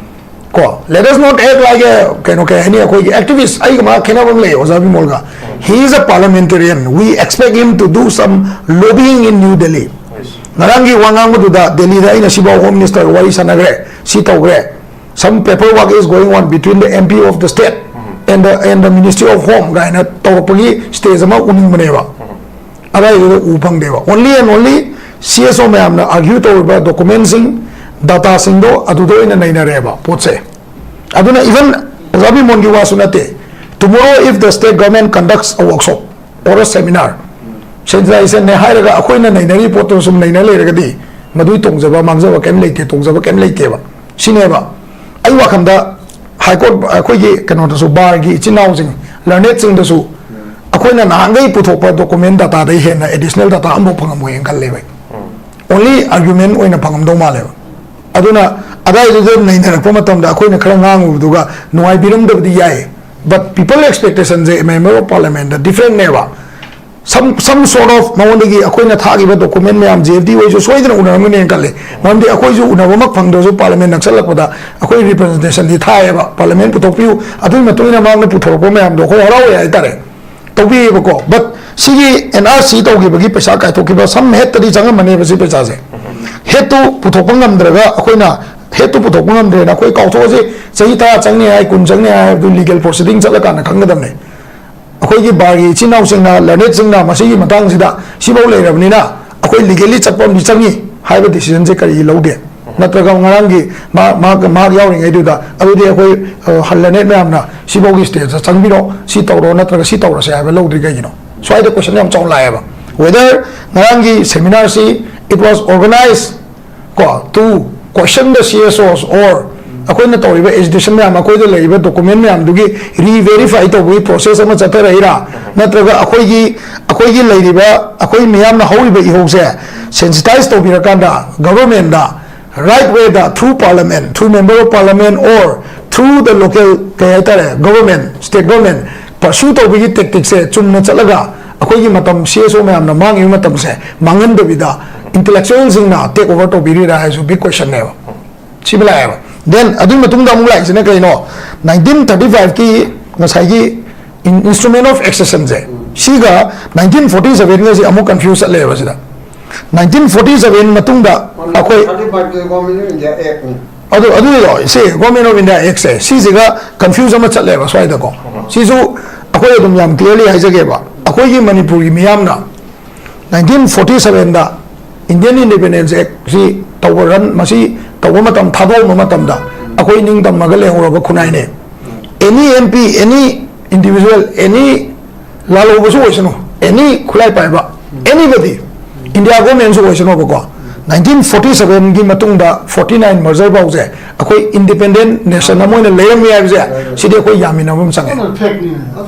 ꯀꯣ, let us not act like a, ꯀꯩꯅꯣ, ꯀꯩ ꯍꯥꯏꯅꯤ, ꯑꯩꯈꯣꯏꯒꯤ ꯑꯦꯛꯇꯤꯚꯤꯁ꯫ ꯑꯩꯒ ꯃꯥ ꯈꯦꯠꯅꯕ ꯑꯃ ꯂꯩ ꯑꯣꯖꯥ ꯕꯤꯃꯣꯜꯒ꯫ He is a parliamentarian, we expect him to do some lobbying in New Delhi. ꯉꯔꯥꯡꯒꯤ ꯋꯥ ꯉꯥꯡꯕꯗꯨꯗ ꯗꯦꯜꯂꯤꯗ ꯑꯩꯅ ꯁꯤꯐꯥꯎ ꯍꯣꯝ ꯃꯤꯅꯤꯁꯇꯔꯒ ꯋꯥꯔꯤ ꯁꯥꯟꯅꯈ꯭ꯔꯦ, ꯁꯤ ꯇꯧꯈ꯭ꯔꯦ, some paperwork is going on between the M P of the state and the, and the Ministry of Home ꯀꯥꯏꯅ ꯇꯧꯔꯛꯄꯒꯤ stage ꯑꯃ ꯎꯅꯤꯡꯕꯅꯦꯕ꯫ ꯑꯗꯥꯏꯗꯨꯗ ꯎ ꯐꯪꯗꯦꯕ꯫ Only and only C S O ꯃꯌꯥꯝꯅ ꯑꯥꯔꯒ꯭ꯌꯨ ꯇꯧꯔꯤꯕ ꯗꯣꯀꯨꯃꯦꯟꯁꯤꯡ, ꯗꯥꯇꯥꯁꯤꯡꯗꯣ ꯑꯗꯨꯗ ꯑꯣꯏꯅ ꯅꯩꯅꯔꯦꯕ ꯄꯣꯠꯁꯦ꯫ ꯑꯗꯨꯅ even ꯑꯣꯖꯥ ꯕꯤꯃꯣꯟꯒꯤ ꯋꯥꯁꯨ ꯅꯠꯇꯦ, tomorrow if the state government conducts a workshop or a seminar, sensitization ꯅꯦ ꯍꯥꯏꯔꯒ ꯑꯩꯈꯣꯏꯅ ꯅꯩꯅꯔꯤ ꯄꯣꯠꯇꯨ ꯁꯨꯝ ꯅꯩꯅ ꯂꯩꯔꯒꯗꯤ ꯃꯗꯨꯒꯤ ꯇꯣꯡꯖꯕ ꯃꯥꯡꯖꯕ ꯀꯩꯝ ꯂꯩꯇꯦ, ꯇꯣꯡꯖꯕ ꯀꯩꯝ ꯂꯩꯇꯦꯕ꯫ ꯁꯤꯅꯦꯕ ꯑꯩ ꯋꯥꯈꯜꯗ ꯍꯥꯏ ꯀꯣꯔꯠ ꯑꯩꯈꯣꯏꯒꯤ ꯀꯩꯅꯣꯗꯁꯨ, ꯕꯥꯔꯒꯤ ꯏꯆꯤꯟ ꯏꯅꯥꯎꯁꯤꯡ, ꯂꯔꯅꯦꯠꯁꯤꯡꯗꯁꯨ ꯑꯩꯈꯣꯏꯅ ꯅꯍꯥꯟꯈꯩ ꯄꯨꯊꯣꯛꯄ ꯗꯣꯀꯨꯃꯦꯟ ꯗꯇꯥꯗꯩ ꯍꯦꯟꯅ ꯑꯦꯗꯤꯁꯅꯦꯜ ꯗꯇꯥ ꯑꯃꯐꯥꯎ ꯐꯪꯉꯝꯃꯣꯏꯅ ꯈꯜꯂꯦꯕ ꯑꯩ꯫ ꯑꯣꯟꯂꯤ ꯑꯥꯔꯒ꯭ꯌꯨꯃꯦꯟ ꯑꯣꯏꯅ ꯐꯪꯉꯝꯗꯧ ꯃꯥꯜꯂꯦꯕ꯫ ꯑꯗꯨꯅ ꯑꯗꯥꯏꯗꯨꯗ ꯅꯩꯅꯔꯛꯄ ꯃꯇꯝꯗ ꯑꯩꯈꯣꯏꯅ ꯈꯔ ꯉꯥꯡꯉꯨꯕꯗꯨꯒ ꯅꯨꯡꯉꯥꯏꯕꯤꯔꯝꯗꯕꯗꯤ ꯌꯥꯏ, but people expectation say member of parliament the different ꯅꯦꯕ꯫ Some, some sort of ꯃꯉꯣꯟꯗꯒꯤ ꯑꯩꯈꯣꯏꯅ ꯊꯥꯈꯤꯕ ꯗꯣꯀꯨꯃꯦꯟ ꯃꯌꯥꯝ, ꯖꯦ ꯑꯦꯐ ꯗꯤ ꯑꯣꯏꯁꯨ ꯁꯣꯏꯗꯅ ꯎꯅꯔꯝꯒꯅꯦꯅ ꯈꯜꯂꯤ꯫ ꯃꯔꯝꯗꯤ ꯑꯩꯈꯣꯏꯁꯨ ꯎꯅꯕꯃꯛ ꯐꯪꯗ꯭ꯔꯁꯨ, ꯄꯥꯔꯂꯤꯌꯥꯃꯦꯟ ꯅꯛꯁꯜꯂꯛꯄꯗ ꯑꯩꯈꯣꯏ ꯔꯤꯄ꯭ꯔꯖꯦꯟꯇꯦꯁꯟꯗꯤ ꯊꯥꯏꯌꯦꯕ, ꯄꯥꯔꯂꯤꯌꯥꯃꯦꯟ ꯄꯨꯊꯣꯛꯄꯤꯌꯨ, ꯑꯗꯨꯒꯤ ꯃꯇꯨꯡ ꯏꯟꯅ ꯃꯍꯥꯛꯅ ꯄꯨꯊꯣꯔꯛꯄ ꯃꯌꯥꯝꯗꯣ ꯑꯩꯈꯣꯏ ꯍꯔꯥꯎꯋꯦ ꯍꯥꯏꯇꯥꯔꯦ, ꯇꯧꯕꯤꯌꯦꯕꯀꯣ꯫ But ꯁꯤꯒꯤ ꯑꯦꯟ ꯑꯥꯔ ꯁꯤ ꯇꯧꯈꯤꯕꯒꯤ ꯄꯩꯁꯥ ꯀꯥꯏꯊꯣꯛꯈꯤꯕ, some head ꯇꯗꯤ ꯆꯪꯉꯝꯃꯅꯦꯕ ꯁꯤ ꯄꯩꯁꯥꯁꯦ꯫ Head ꯇꯨ ꯄꯨꯊꯣꯛꯄ ꯉꯝꯗ꯭ꯔꯒ, ꯑꯩꯈꯣꯏꯅ head ꯇꯨ ꯄꯨꯊꯣꯛꯄ ꯉꯝꯗ꯭ꯔꯦꯅ ꯑꯩꯈꯣꯏ ꯀꯥꯎꯊꯣꯛꯑꯁꯤ, ꯆꯍꯤ ꯇꯔꯥ ꯆꯪꯅꯤ ꯍꯥꯏ, ꯀꯨꯟ ꯆꯪꯅꯤ ꯍꯥꯏ ꯍꯥꯏꯕꯗꯨ ꯂꯤꯒꯦꯜ ꯄ꯭ꯔꯣꯁꯤꯗꯤꯡ ꯆꯠꯂꯀꯥꯟꯗ ꯈꯪꯒꯗꯕꯅꯦ꯫ ꯑꯩꯈꯣꯏꯒꯤ ꯕꯥꯔꯒꯤ ꯏꯆꯤꯟ ꯏꯅꯥꯎꯁꯤꯡꯅ, ꯂꯔꯅꯦꯠꯁꯤꯡꯅ ꯃꯁꯤꯒꯤ ꯃꯇꯥꯡꯁꯤꯗ ꯁꯤꯐꯥꯎ ꯂꯩꯔꯕꯅꯤꯅ ꯑꯩꯈꯣꯏ ꯂꯤꯒꯦꯜꯂꯤ ꯆꯠꯄ ꯑꯃꯗꯤ ꯆꯪꯉꯤ ꯍꯥꯏꯕ ꯗꯤꯁꯤꯖꯟꯁꯦ ꯀꯔꯤꯒꯤ ꯂꯧꯗꯦ? ꯅꯠꯇ꯭ꯔꯒ ꯉꯔꯥꯡꯒꯤ ꯃꯥ-, ꯃꯍꯥꯛ, ꯃꯍꯥꯛ ꯌꯥꯎꯔꯤꯉꯩꯗꯨꯗ ꯑꯗꯨꯗꯤ ꯑꯩꯈꯣꯏ, ꯑ, ꯂꯔꯅꯦꯠ ꯃꯌꯥꯝꯅ ꯁꯤꯐꯥꯎꯒꯤ ꯁ꯭ꯇꯦꯖꯇ ꯆꯪꯕꯤꯔꯣ, ꯁꯤ ꯇꯧꯔꯣ, ꯅꯠꯇ꯭ꯔꯒ ꯁꯤ ꯇꯧꯔꯁꯦ ꯍꯥꯏꯕ ꯂꯧꯗ꯭ꯔꯤ ꯀꯩꯒꯤꯅꯣ? ꯁ꯭ꯋꯥꯏꯗ ꯀꯣꯏꯁꯟ ꯌꯥꯝ ꯆꯥꯎꯅ ꯂꯥꯛꯑꯦꯕ꯫ Whether ꯉꯔꯥꯡꯒꯤ ꯁꯦꯃꯤꯅꯥꯔꯁꯤ it was organized ꯀꯣ, to question the C S Os or ꯑꯩꯈꯣꯏꯅ ꯇꯧꯔꯤꯕ ꯑꯦꯖꯤꯇꯦꯁꯟ ꯃꯌꯥꯝ, ꯑꯩꯈꯣꯏꯗ ꯂꯩꯔꯤꯕ ꯗꯣꯀꯨꯃꯦꯟ ꯃꯌꯥꯝꯗꯨꯒꯤ ꯔꯤꯚꯦꯔꯤꯐꯥꯏ ꯇꯧꯕꯒꯤ ꯄ꯭ꯔꯣꯁꯦꯁ ꯑꯃ ꯆꯠꯊꯔꯛꯏꯔꯥ, ꯅꯠꯇ꯭ꯔꯒ ꯑꯩꯈꯣꯏꯒꯤ, ꯑꯩꯈꯣꯏꯒꯤ ꯂꯩꯔꯤꯕ, ꯑꯩꯈꯣꯏ ꯃꯤꯌꯥꯝꯅ ꯍꯧꯔꯤꯕ ꯏꯍꯧꯁꯦ ꯁꯦꯟꯁꯤꯇꯥꯏꯁ ꯇꯧꯕꯤꯔꯀꯥꯟꯗ ꯒꯚꯔꯟꯃꯦꯟꯗ right way the, through parliament, through member of parliament or through the local, ꯀꯩ ꯍꯥꯏꯇꯥꯔꯦ, government, state government pursue ꯇꯧꯕꯒꯤ ꯇꯦꯛꯇꯤꯛꯁꯦ ꯆꯨꯝꯅ ꯆꯠꯂꯒ ꯑꯩꯈꯣꯏꯒꯤ ꯃꯇꯝ, ꯁꯤ ꯑꯦꯁ ꯑꯣ ꯃꯌꯥꯝꯅ ꯃꯥꯡꯉꯤꯕ ꯃꯇꯝꯁꯦ ꯃꯥꯡꯍꯟꯗꯕꯤꯗ ꯏꯟꯇꯦꯂꯦꯛꯆꯨꯋꯦꯜꯁꯤꯡꯅ ꯇꯦꯛ ꯑꯣꯚꯔ ꯇꯧꯕꯤꯔꯤꯔꯥ ꯍꯥꯏꯁꯨ ꯕꯤꯛ ꯀꯣꯏꯁꯟꯅꯦꯕ꯫ ꯁꯤꯃ ꯂꯥꯛꯑꯦꯕ꯫ ꯗꯦꯟ ꯑꯗꯨꯒꯤ ꯃꯇꯨꯡꯗ ꯑꯃꯨꯛ ꯂꯥꯛꯏꯁꯤꯅ ꯀꯩꯅꯣ? ꯅꯥꯏꯟꯇꯤꯟ ꯊꯥꯔꯇꯤ ꯐꯥꯏꯚꯀꯤ ꯉꯁꯥꯏꯒꯤ ꯏꯟꯁꯇ꯭ꯔꯨꯃꯦꯟ ꯑꯣꯐ ꯑꯦꯛꯁꯦꯁꯟꯁꯦ, ꯁꯤꯒ ꯅꯥꯏꯟꯇꯤꯟ ꯐꯣꯔꯇꯤ ꯁꯚꯦꯟꯒꯁꯤ ꯑꯃꯨꯛ ꯀꯟꯐ꯭ꯌꯨꯁ ꯆꯠꯂꯦꯕ ꯁꯤꯗ꯫ ꯅꯥꯏꯟꯇꯤꯟ ꯐꯣꯔꯇꯤ ꯁꯚꯦꯟ ꯃꯇꯨꯡꯗ ꯑꯩꯈꯣꯏ ꯊꯥꯔꯇꯤ ꯐꯥꯏꯚꯇꯨ ꯒꯣꯔꯃꯦꯟ ꯑꯣꯐ ꯏꯟꯗꯤꯌꯥ ꯑꯦꯛꯅꯤ꯫ ꯑꯗꯨ, ꯑꯗꯨꯗꯣ, ꯁꯤ ꯒꯣꯔꯃꯦꯟ ꯑꯣꯐ ꯏꯟꯗꯤꯌꯥ ꯑꯦꯛꯁꯦ, ꯁꯤꯁꯤꯒ ꯀꯟꯐ꯭ꯌꯨꯖ ꯑꯃ ꯆꯠꯂꯦꯕ ꯁ꯭ꯋꯥꯏꯗꯀꯣ꯫ ꯁꯤꯁꯨ ꯑꯩꯈꯣꯏ ꯑꯗꯨꯝ ꯌꯥꯝ ꯀ꯭ꯂꯤꯌꯔꯂꯤ ꯍꯥꯏꯖꯒꯦꯕ, ꯑꯩꯈꯣꯏꯒꯤ ꯃꯅꯤꯄꯨꯔꯒꯤ ꯃꯤꯌꯥꯝꯅ ꯅꯥꯏꯟꯇꯤꯟ ꯐꯣꯔꯇꯤ ꯁꯚꯦꯟꯗ ꯏꯟꯗꯤꯌꯟ ꯏꯟꯗꯤꯄꯦꯟꯗꯦꯟꯁ ꯑꯦꯛꯁꯤ ꯇꯧꯕ, ꯔꯟ, ꯃꯁꯤ ꯇꯧꯕ ꯃꯇꯝ, ꯊꯥꯗꯣꯛꯑꯝꯕ ꯃꯇꯝꯗ ꯑꯩꯈꯣꯏ ꯅꯤꯡꯇꯝꯃꯒ ꯂꯩꯍꯧꯔꯕ ꯈꯨꯟꯅꯥꯏꯅꯦ꯫ Any M P, any individual, any ꯂꯥꯜꯍꯧꯕꯁꯨ ꯑꯣꯏꯁꯅꯨ, any ꯈꯨꯠꯂꯥꯏ ꯄꯥꯏꯕ, anybody, India government ꯁꯨ ꯑꯣꯏꯁꯅꯨꯕꯀꯣ, nineteen forty seven ꯒꯤ ꯃꯇꯨꯡꯗ forty nine merger ꯐꯥꯎꯁꯦ ꯑꯩꯈꯣꯏ independent nation ꯑꯃ ꯑꯣꯏꯅ ꯂꯩꯔꯝꯃꯤ ꯍꯥꯏꯕꯁꯦ, ꯁꯤꯗꯤ ꯑꯩꯈꯣꯏ ꯌꯥꯃꯤꯟꯅꯕ ꯑꯃ ꯆꯪꯉꯦ꯫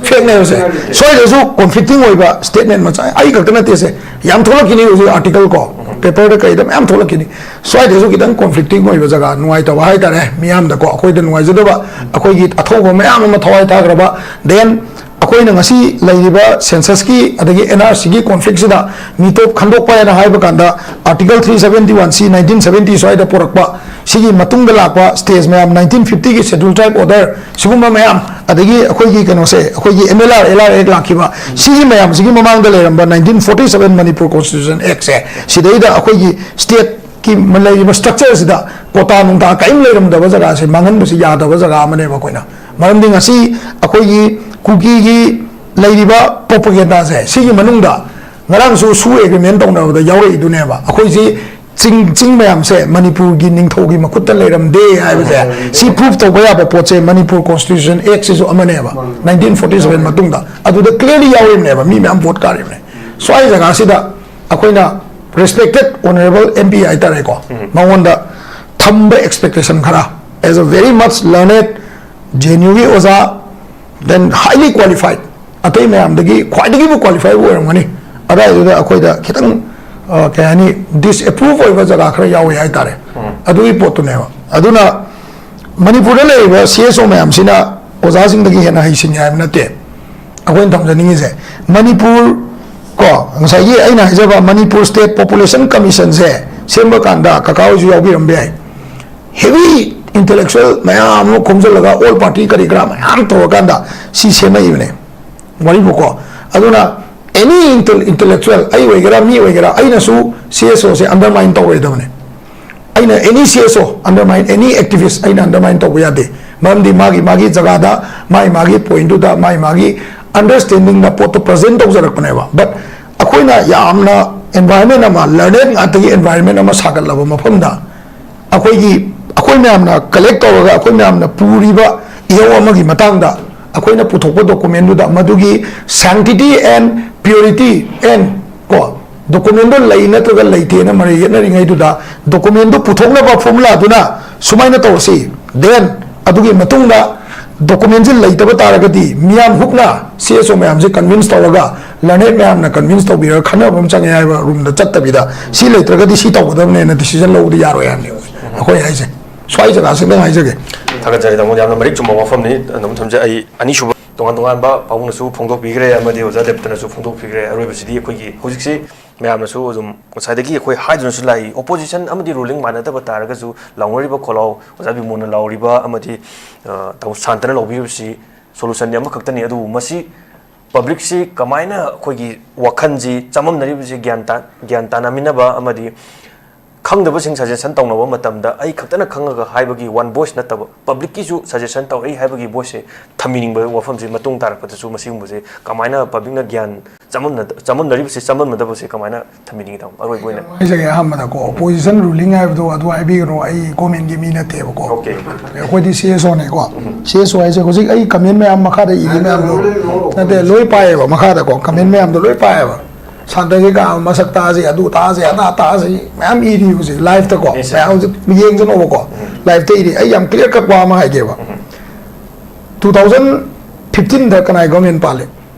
Fact ꯅꯦꯕꯁꯦ꯫ ꯁ꯭ꯋꯥꯏꯗꯁꯨ conflicting ꯑꯣꯏꯕ statement ꯃꯆꯥ, ꯑꯩ ꯈꯛꯇ ꯅꯠꯇꯦꯁꯦ, ꯌꯥꯝ ꯊꯣꯛꯂꯛꯈꯤꯅꯤ ꯍꯧꯖꯤꯛ article ꯀꯣ, paper ꯗ ꯀꯩꯗ ꯃꯌꯥꯝ ꯊꯣꯛꯂꯛꯈꯤꯅꯤ꯫ ꯁ꯭ꯋꯥꯏꯗꯁꯨ ꯈꯤꯇꯪ conflicting ꯑꯣꯏꯕ ꯖꯒꯥ, ꯅꯨꯡꯉꯥꯏꯇꯕ ꯍꯥꯏꯇꯥꯔꯦ, ꯃꯤꯌꯥꯝꯗꯀꯣ, ꯑꯩꯈꯣꯏꯗ ꯅꯨꯡꯉꯥꯏꯖꯗꯕ, ꯑꯩꯈꯣꯏꯒꯤ ꯑꯊꯧꯕ ꯃꯌꯥꯝ ꯑꯃ ꯊꯋꯥꯏ ꯊꯥꯈ꯭ꯔꯕ, then ꯑꯩꯈꯣꯏꯅ ꯉꯁꯤ ꯂꯩꯔꯤꯕ census ꯀꯤ ꯑꯗꯒꯤ N R C ꯒꯤ conflict ꯁꯤꯗ ꯃꯤꯇꯣꯞ ꯈꯟꯗꯣꯛꯄ ꯍꯥꯏꯅ ꯍꯥꯏꯕ ꯀꯥꯟꯗ, article three seventy one C nineteen seventy ꯁ꯭ꯋꯥꯏꯗ ꯄꯨꯔꯛꯄ, ꯁꯤꯒꯤ ꯃꯇꯨꯡꯗ ꯂꯥꯛꯄ stage ꯃꯌꯥꯝ, nineteen fifty ꯒꯤ schedule tribe order, ꯁꯤꯒꯨꯝꯕ ꯃꯌꯥꯝ, ꯑꯗꯒꯤ ꯑꯩꯈꯣꯏꯒꯤ ꯀꯩꯅꯣꯁꯦ, ꯑꯩꯈꯣꯏꯒꯤ M L R, L R Act ꯂꯥꯛꯈꯤꯕ, ꯁꯤꯒꯤ ꯃꯌꯥꯝꯁꯤꯒꯤ ꯃꯃꯥꯡꯗ ꯂꯩꯔꯝꯕ nineteen forty seven Manipur Constitution Act ꯁꯦ, ꯁꯤꯗꯩꯗ ꯑꯩꯈꯣꯏꯒꯤ state ꯀꯤ ꯂꯩꯔꯤꯕ structure ꯁꯤꯗ quota ꯅꯨꯡꯇꯥ ꯀꯔꯤꯝ ꯂꯩꯔꯝꯗꯕ ꯖꯒꯥꯁꯦ ꯃꯥꯡꯍꯟꯕꯁꯤ ꯌꯥꯗꯕ ꯖꯒꯥ ꯑꯃꯅꯦꯕ ꯑꯩꯈꯣꯏꯅ꯫ ꯃꯔꯝꯗꯤ ꯉꯁꯤ ꯑꯩꯈꯣꯏꯒꯤ ꯀꯨꯀꯤꯒꯤ ꯂꯩꯔꯤꯕ propaganda ꯁꯦ, ꯁꯤꯒꯤ ꯃꯅꯨꯡꯗ ꯉꯔꯥꯡꯁꯨ ꯁꯨ agreement ꯇꯧꯅꯕꯗ ꯌꯥꯎꯔꯛꯏꯗꯨꯅꯦꯕ꯫ ꯑꯩꯈꯣꯏꯁꯤ ꯆꯤꯡ, ꯆꯤꯡ ꯃꯌꯥꯝꯁꯦ ꯃꯅꯤꯄꯨꯔꯒꯤ ꯅꯤꯡꯊꯧꯒꯤ ꯃꯈꯨꯠꯇ ꯂꯩꯔꯝꯗꯦ ꯍꯥꯏꯕꯁꯦ, ꯁꯤ prove ꯇꯧꯕ ꯌꯥꯕ ꯄꯣꯠꯁꯦ Manipur Constitution Act ꯁꯤꯁꯨ ꯑꯃꯅꯦꯕ, nineteen forty seven ꯃꯇꯨꯡꯗ꯫ ꯑꯗꯨꯗ clearly ꯌꯥꯎꯔꯤꯕꯅꯦꯕ, ꯃꯤ ꯃꯌꯥꯝ vote ꯀꯥꯔꯤꯕꯅꯦ꯫ ꯁ꯭ꯋꯥꯏ ꯖꯒꯥꯁꯤꯗ ꯑꯩꯈꯣꯏꯅ respected honorable M P ꯍꯥꯏꯇꯥꯔꯦꯀꯣ, ꯃꯉꯣꯟꯗ ꯊꯝꯕ expectation ꯈꯔ, as a very much learned, J N U ꯒꯤ ꯑꯣꯖꯥ, then highly qualified, ꯑꯇꯩ ꯃꯌꯥꯝꯗꯒꯤ ꯈ꯭ꯋꯥꯏꯗꯒꯤꯕꯨ qualify ꯑꯣꯏꯔꯝꯒꯅꯤ꯫ ꯑꯗꯥꯏꯗꯨꯗ ꯑꯩꯈꯣꯏꯗ ꯈꯤꯇꯪ, ꯑ, ꯀꯩ ꯍꯥꯏꯅꯤ, disapprove ꯑꯣꯏꯕ ꯖꯒꯥ ꯈꯔ ꯌꯥꯎꯏ ꯍꯥꯏꯇꯥꯔꯦ꯫ ꯑꯗꯨꯒꯤ ꯄꯣꯠꯇꯨꯅꯦꯕ꯫ ꯑꯗꯨꯅ ꯃꯅꯤꯄꯨꯔꯗ ꯂꯩꯔꯤꯕ C S O ꯃꯌꯥꯝꯁꯤꯅ ꯑꯣꯖꯥꯁꯤꯡꯗꯒꯤ ꯍꯦꯟꯅ ꯍꯩꯁꯤꯡꯉꯦ ꯍꯥꯏꯕ ꯅꯠꯇꯦ꯫ ꯑꯩꯈꯣꯏꯅ ꯊꯝꯖꯅꯤꯡꯉꯤꯁꯦ, ꯃꯅꯤꯄꯨꯔ ꯀꯣ, ꯉꯁꯥꯏꯒꯤ ꯑꯩꯅ ꯍꯥꯏꯖꯕ Manipur State Population Commission ꯁꯦ ꯁꯦꯝꯕ ꯀꯥꯟꯗ ꯀꯀꯥ ꯍꯣꯏꯁꯨ ꯌꯥꯎꯕꯤꯔꯝꯕ ꯌꯥꯏ꯫ Heavy intellectual ꯃꯌꯥꯝ ꯑꯃ ꯈꯣꯝꯖꯤꯜꯂꯒ, all party ꯀꯔꯤ ꯀꯔꯥ ꯃꯌꯥꯝ ꯇꯧꯔꯀꯥꯟꯗ ꯁꯤ ꯁꯦꯝꯃꯛꯏꯕꯅꯦ, ꯋꯥꯔꯤꯕꯨꯀꯣ꯫ ꯑꯗꯨꯅ any intel-, intellectual, ꯑꯩ ꯑꯣꯏꯒꯦꯔꯥ, ꯃꯤ ꯑꯣꯏꯒꯦꯔꯥ, ꯑꯩꯅꯁꯨ C S O ꯁꯦ undermine ꯇꯧꯔꯣꯏꯗꯕꯅꯦ꯫ ꯑꯩꯅ any C S O undermine, any activist ꯑꯩꯅ undermine ꯇꯧꯕ ꯌꯥꯗꯦ꯫ ꯃꯔꯝꯗꯤ ꯃꯥꯒꯤ, ꯃꯥꯒꯤ ꯖꯒꯥꯗ, ꯃꯥꯒꯤ, ꯃꯥꯒꯤ point ꯇꯨꯗ, ꯃꯥꯒꯤ, ꯃꯥꯒꯤ understanding ꯗ ꯄꯣꯠꯇꯣ present ꯇꯧꯖꯔꯛꯄꯅꯦꯕ꯫ But ꯑꯩꯈꯣꯏꯅ ꯌꯥꯝꯅ environment ꯑꯃ, learned ꯉꯥꯛꯇꯒꯤ environment ꯑꯃ ꯁꯥꯒꯠꯂꯕ ꯃꯐꯝꯗ, ꯑꯩꯈꯣꯏꯒꯤ, ꯑꯩꯈꯣꯏ ꯑꯩꯈꯣꯏ ꯃꯌꯥꯝꯅ ꯀꯂꯦꯛ ꯇꯧꯔꯒ ꯑꯩꯈꯣꯏ ꯃꯌꯥꯝꯅ ꯄꯨꯔꯤꯕ ꯏꯍꯧ ꯑꯃꯒꯤ ꯃꯇꯥꯡꯗ ꯑꯩꯈꯣꯏꯅ ꯄꯨꯊꯣꯛꯄ ꯗꯣꯀꯨꯃꯦꯟꯗꯨꯗ ꯃꯗꯨꯒꯤ sanctity and purity and ꯀꯣ ꯗꯣꯀꯨꯃꯦꯟꯗꯣ ꯂꯩ ꯅꯠꯇ꯭ꯔꯒ ꯂꯩꯇꯦꯅ ꯃꯔꯩ ꯌꯦꯠꯅꯔꯤꯉꯩꯗꯨꯗ ꯗꯣꯀꯨꯃꯦꯟꯗꯣ ꯄꯨꯊꯣꯛꯅꯕ ꯐꯣꯔꯃꯨꯂꯥꯗꯨꯅ ꯁꯨꯃꯥꯏꯅ ꯇꯧꯔꯁꯤ꯫ Then ꯑꯗꯨꯒꯤ ꯃꯇꯨꯡꯗ ꯗꯣꯀꯨꯃꯦꯟꯁꯤ ꯂꯩꯇꯕ ꯇꯥꯔꯒꯗꯤ ꯃꯤꯌꯥꯝ ꯍꯨꯞꯅ ꯁꯤ ꯑꯦꯁ ꯑꯣ ꯃꯌꯥꯝꯁꯦ ꯀꯟꯚꯤꯟꯁ ꯇꯧꯔꯒ ꯂꯔꯅꯦꯠ ꯃꯌꯥꯝꯅ ꯀꯟꯚꯤꯟꯁ ꯇꯧꯕꯤꯔꯒ ꯈꯟꯅꯕ ꯑꯃ ꯆꯪꯉꯦ ꯍꯥꯏꯕ ꯔꯨꯝꯗ ꯆꯠꯇꯕꯤꯗ ꯁꯤ ꯂꯩꯇ꯭ꯔꯒꯗꯤ ꯁꯤ ꯇꯧꯒꯗꯕꯅꯦꯅ ꯗꯤꯁꯤꯖꯟ ꯂꯧꯕꯗꯤ ꯌꯥꯔꯣꯏ ꯍꯥꯏꯕꯅꯦ ꯑꯩꯈꯣꯏ ꯍꯥꯏꯁꯦ꯫ ꯁ꯭ꯋꯥꯏ ꯖꯒꯥꯁꯤꯗꯪ ꯍꯥꯏꯖꯒꯦ꯫ ꯊꯥꯒꯠꯆꯔꯤ ꯇꯥꯃꯣ, ꯌꯥꯝꯅ ꯃꯔꯤꯛ ꯆꯨꯝꯕ ꯋꯥꯐꯝꯅꯤ ꯑꯗꯨꯝ ꯊꯝꯖꯩ꯫ ꯑꯩ ꯑꯅꯤꯁꯨꯕ ꯇꯣꯉꯥꯟ ꯇꯣꯉꯥꯟꯕ ꯄꯥꯕꯨꯡꯅꯁꯨ ꯐꯣꯡꯗꯣꯛꯄꯤꯈ꯭ꯔꯦ ꯑꯃꯗꯤ ꯑꯣꯖꯥ ꯗꯦꯞꯇꯅꯁꯨ ꯐꯣꯡꯗꯣꯛꯄꯤꯈ꯭ꯔꯦ꯫ ꯑꯔꯣꯏꯕꯁꯤꯗꯤ ꯑꯩꯈꯣꯏꯒꯤ ꯍꯧꯖꯤꯛꯁꯤ ꯃꯌꯥꯝꯅꯁꯨ ꯑꯗꯨꯝ ꯉꯁꯥꯏꯗꯒꯤ ꯑꯩꯈꯣꯏ ꯍꯥꯏꯗꯨꯅꯁꯨ ꯂꯥꯛꯏ, ꯑꯣꯄꯣꯖꯤꯁꯟ ꯑꯃꯗꯤ ꯔꯨꯂꯤꯡ ꯃꯥꯟꯅꯗꯕ ꯇꯥꯔꯒꯁꯨ ꯂꯥꯎꯅꯔꯤꯕ ꯈꯣꯜꯂꯥꯎ, ꯑꯣꯖꯥ ꯕꯤꯃꯣꯜꯅ ꯂꯥꯎꯔꯤꯕ ꯑꯃꯗꯤ, ꯑ, ꯇꯥꯃꯣ ꯁꯥꯟꯇꯅ ꯂꯧꯕꯤꯔꯤꯕꯁꯤ ꯁꯣꯂꯨꯁꯟꯗꯤ ꯑꯃꯈꯛꯇꯅꯤ꯫ ꯑꯗꯨꯕꯨ ꯃꯁꯤ ꯄꯕ꯭ꯂꯤꯛꯁꯤ ꯀꯃꯥꯏꯅ ꯑꯩꯈꯣꯏꯒꯤ ꯋꯥꯈꯜꯁꯤ ꯆꯃꯝꯅꯔꯤꯕꯁꯤ ꯒ꯭ꯌꯥꯟ ꯇꯥ-, ꯒ꯭ꯌꯥꯟ ꯇꯥꯅꯃꯤꯟꯅꯕ ꯑꯃꯗꯤ ꯈꯪꯗꯕꯁꯤꯡ ꯁꯖꯦꯁꯟ ꯇꯧꯅꯕ ꯃꯇꯝꯗ ꯑꯩ ꯈꯛꯇꯅ ꯈꯪꯉꯒ ꯍꯥꯏꯕꯒꯤ ꯋꯥꯟ ꯚꯣꯏꯁ ꯅꯠꯇꯕ ꯄꯕ꯭ꯂꯤꯛꯀꯤꯁꯨ ꯁꯖꯦꯁꯟ ꯇꯧꯔꯛꯏ ꯍꯥꯏꯕꯒꯤ ꯚꯣꯏꯁꯁꯦ ꯊꯝꯕꯤꯅꯤꯡꯕ ꯋꯥꯐꯝꯁꯦ ꯃꯇꯨꯡ ꯇꯥꯔꯛꯄꯗꯁꯨ ꯃꯁꯤꯒꯨꯝꯕꯁꯦ ꯀꯃꯥꯏꯅ ꯄꯕ꯭ꯂꯤꯛꯅ ꯒ꯭ꯌꯥꯟ ꯆꯃꯝꯅ-, ꯆꯃꯝꯅꯔꯤꯕꯁꯦ ꯆꯃꯝꯅꯗꯕꯁꯦ ꯀꯃꯥꯏꯅ ꯊꯝꯕꯤꯅꯤꯡꯉꯤ ꯇꯥꯃꯣ? ꯑꯔꯣꯏꯕ ꯑꯣꯏꯅ꯫ ꯍꯥꯏꯖꯒꯦ ꯑꯍꯥꯟꯕꯗꯀꯣ, ꯑꯣꯄꯣꯖꯤꯁꯟ ꯔꯨꯂꯤꯡ ꯍꯥꯏꯕꯗꯣ ꯑꯗꯨ ꯍꯥꯏꯕꯤꯒꯅꯨ, ꯑꯩ ꯒꯣꯔꯃꯦꯟꯒꯤ ꯃꯤ ꯅꯠꯇꯦꯕꯀꯣ꯫ ꯑꯣꯀꯦ꯫ ꯑꯩꯈꯣꯏꯗꯤ ꯁꯤ ꯑꯦꯁ ꯑꯣꯅꯦꯀꯣ꯫ ꯁꯤ ꯑꯦꯁ ꯑꯣ ꯍꯥꯏꯁꯦ ꯍꯧꯖꯤꯛ ꯑꯩ ꯀꯃꯦꯟ ꯃꯌꯥꯝ ꯃꯈꯥꯗ ꯏꯔꯤ ꯃꯌꯥꯝꯗꯣ ꯅꯠꯇꯦ, ꯂꯣꯏ ꯄꯥꯏꯌꯦꯕ ꯃꯈꯥꯗꯀꯣ, ꯀꯃꯦꯟ ꯃꯌꯥꯝꯗꯣ ꯂꯣꯏ ꯄꯥꯏꯌꯦꯕ꯫ ꯁꯥꯟꯇꯒꯤ ꯀꯥ ꯃꯁꯛ ꯇꯥꯁꯤ, ꯑꯗꯨ ꯇꯥꯁꯤ, ꯑꯗꯥ ꯇꯥꯁꯤ ꯃꯌꯥꯝ ꯏꯔꯤ ꯍꯧꯖꯤꯛ ꯂꯥꯏꯐꯇꯀꯣ꯫ ꯃꯌꯥꯝ ꯍꯧꯖꯤꯛ ꯌꯦꯡꯖꯅꯣꯕꯀꯣ, ꯂꯥꯏꯐꯇ ꯏꯔꯤ꯫ ꯑꯩ ꯌꯥꯝ ꯀ꯭ꯂꯤꯌꯥꯔ ꯀꯠ ꯋꯥ ꯑꯃ ꯍꯥꯏꯒꯦꯕ꯫ ꯇꯨ ꯊꯥꯎꯖꯟ ꯐꯤꯐꯇꯤꯟꯗ ꯀꯅꯥꯏ ꯒꯣꯔꯃꯦꯟ ꯄꯥꯜꯂꯤ?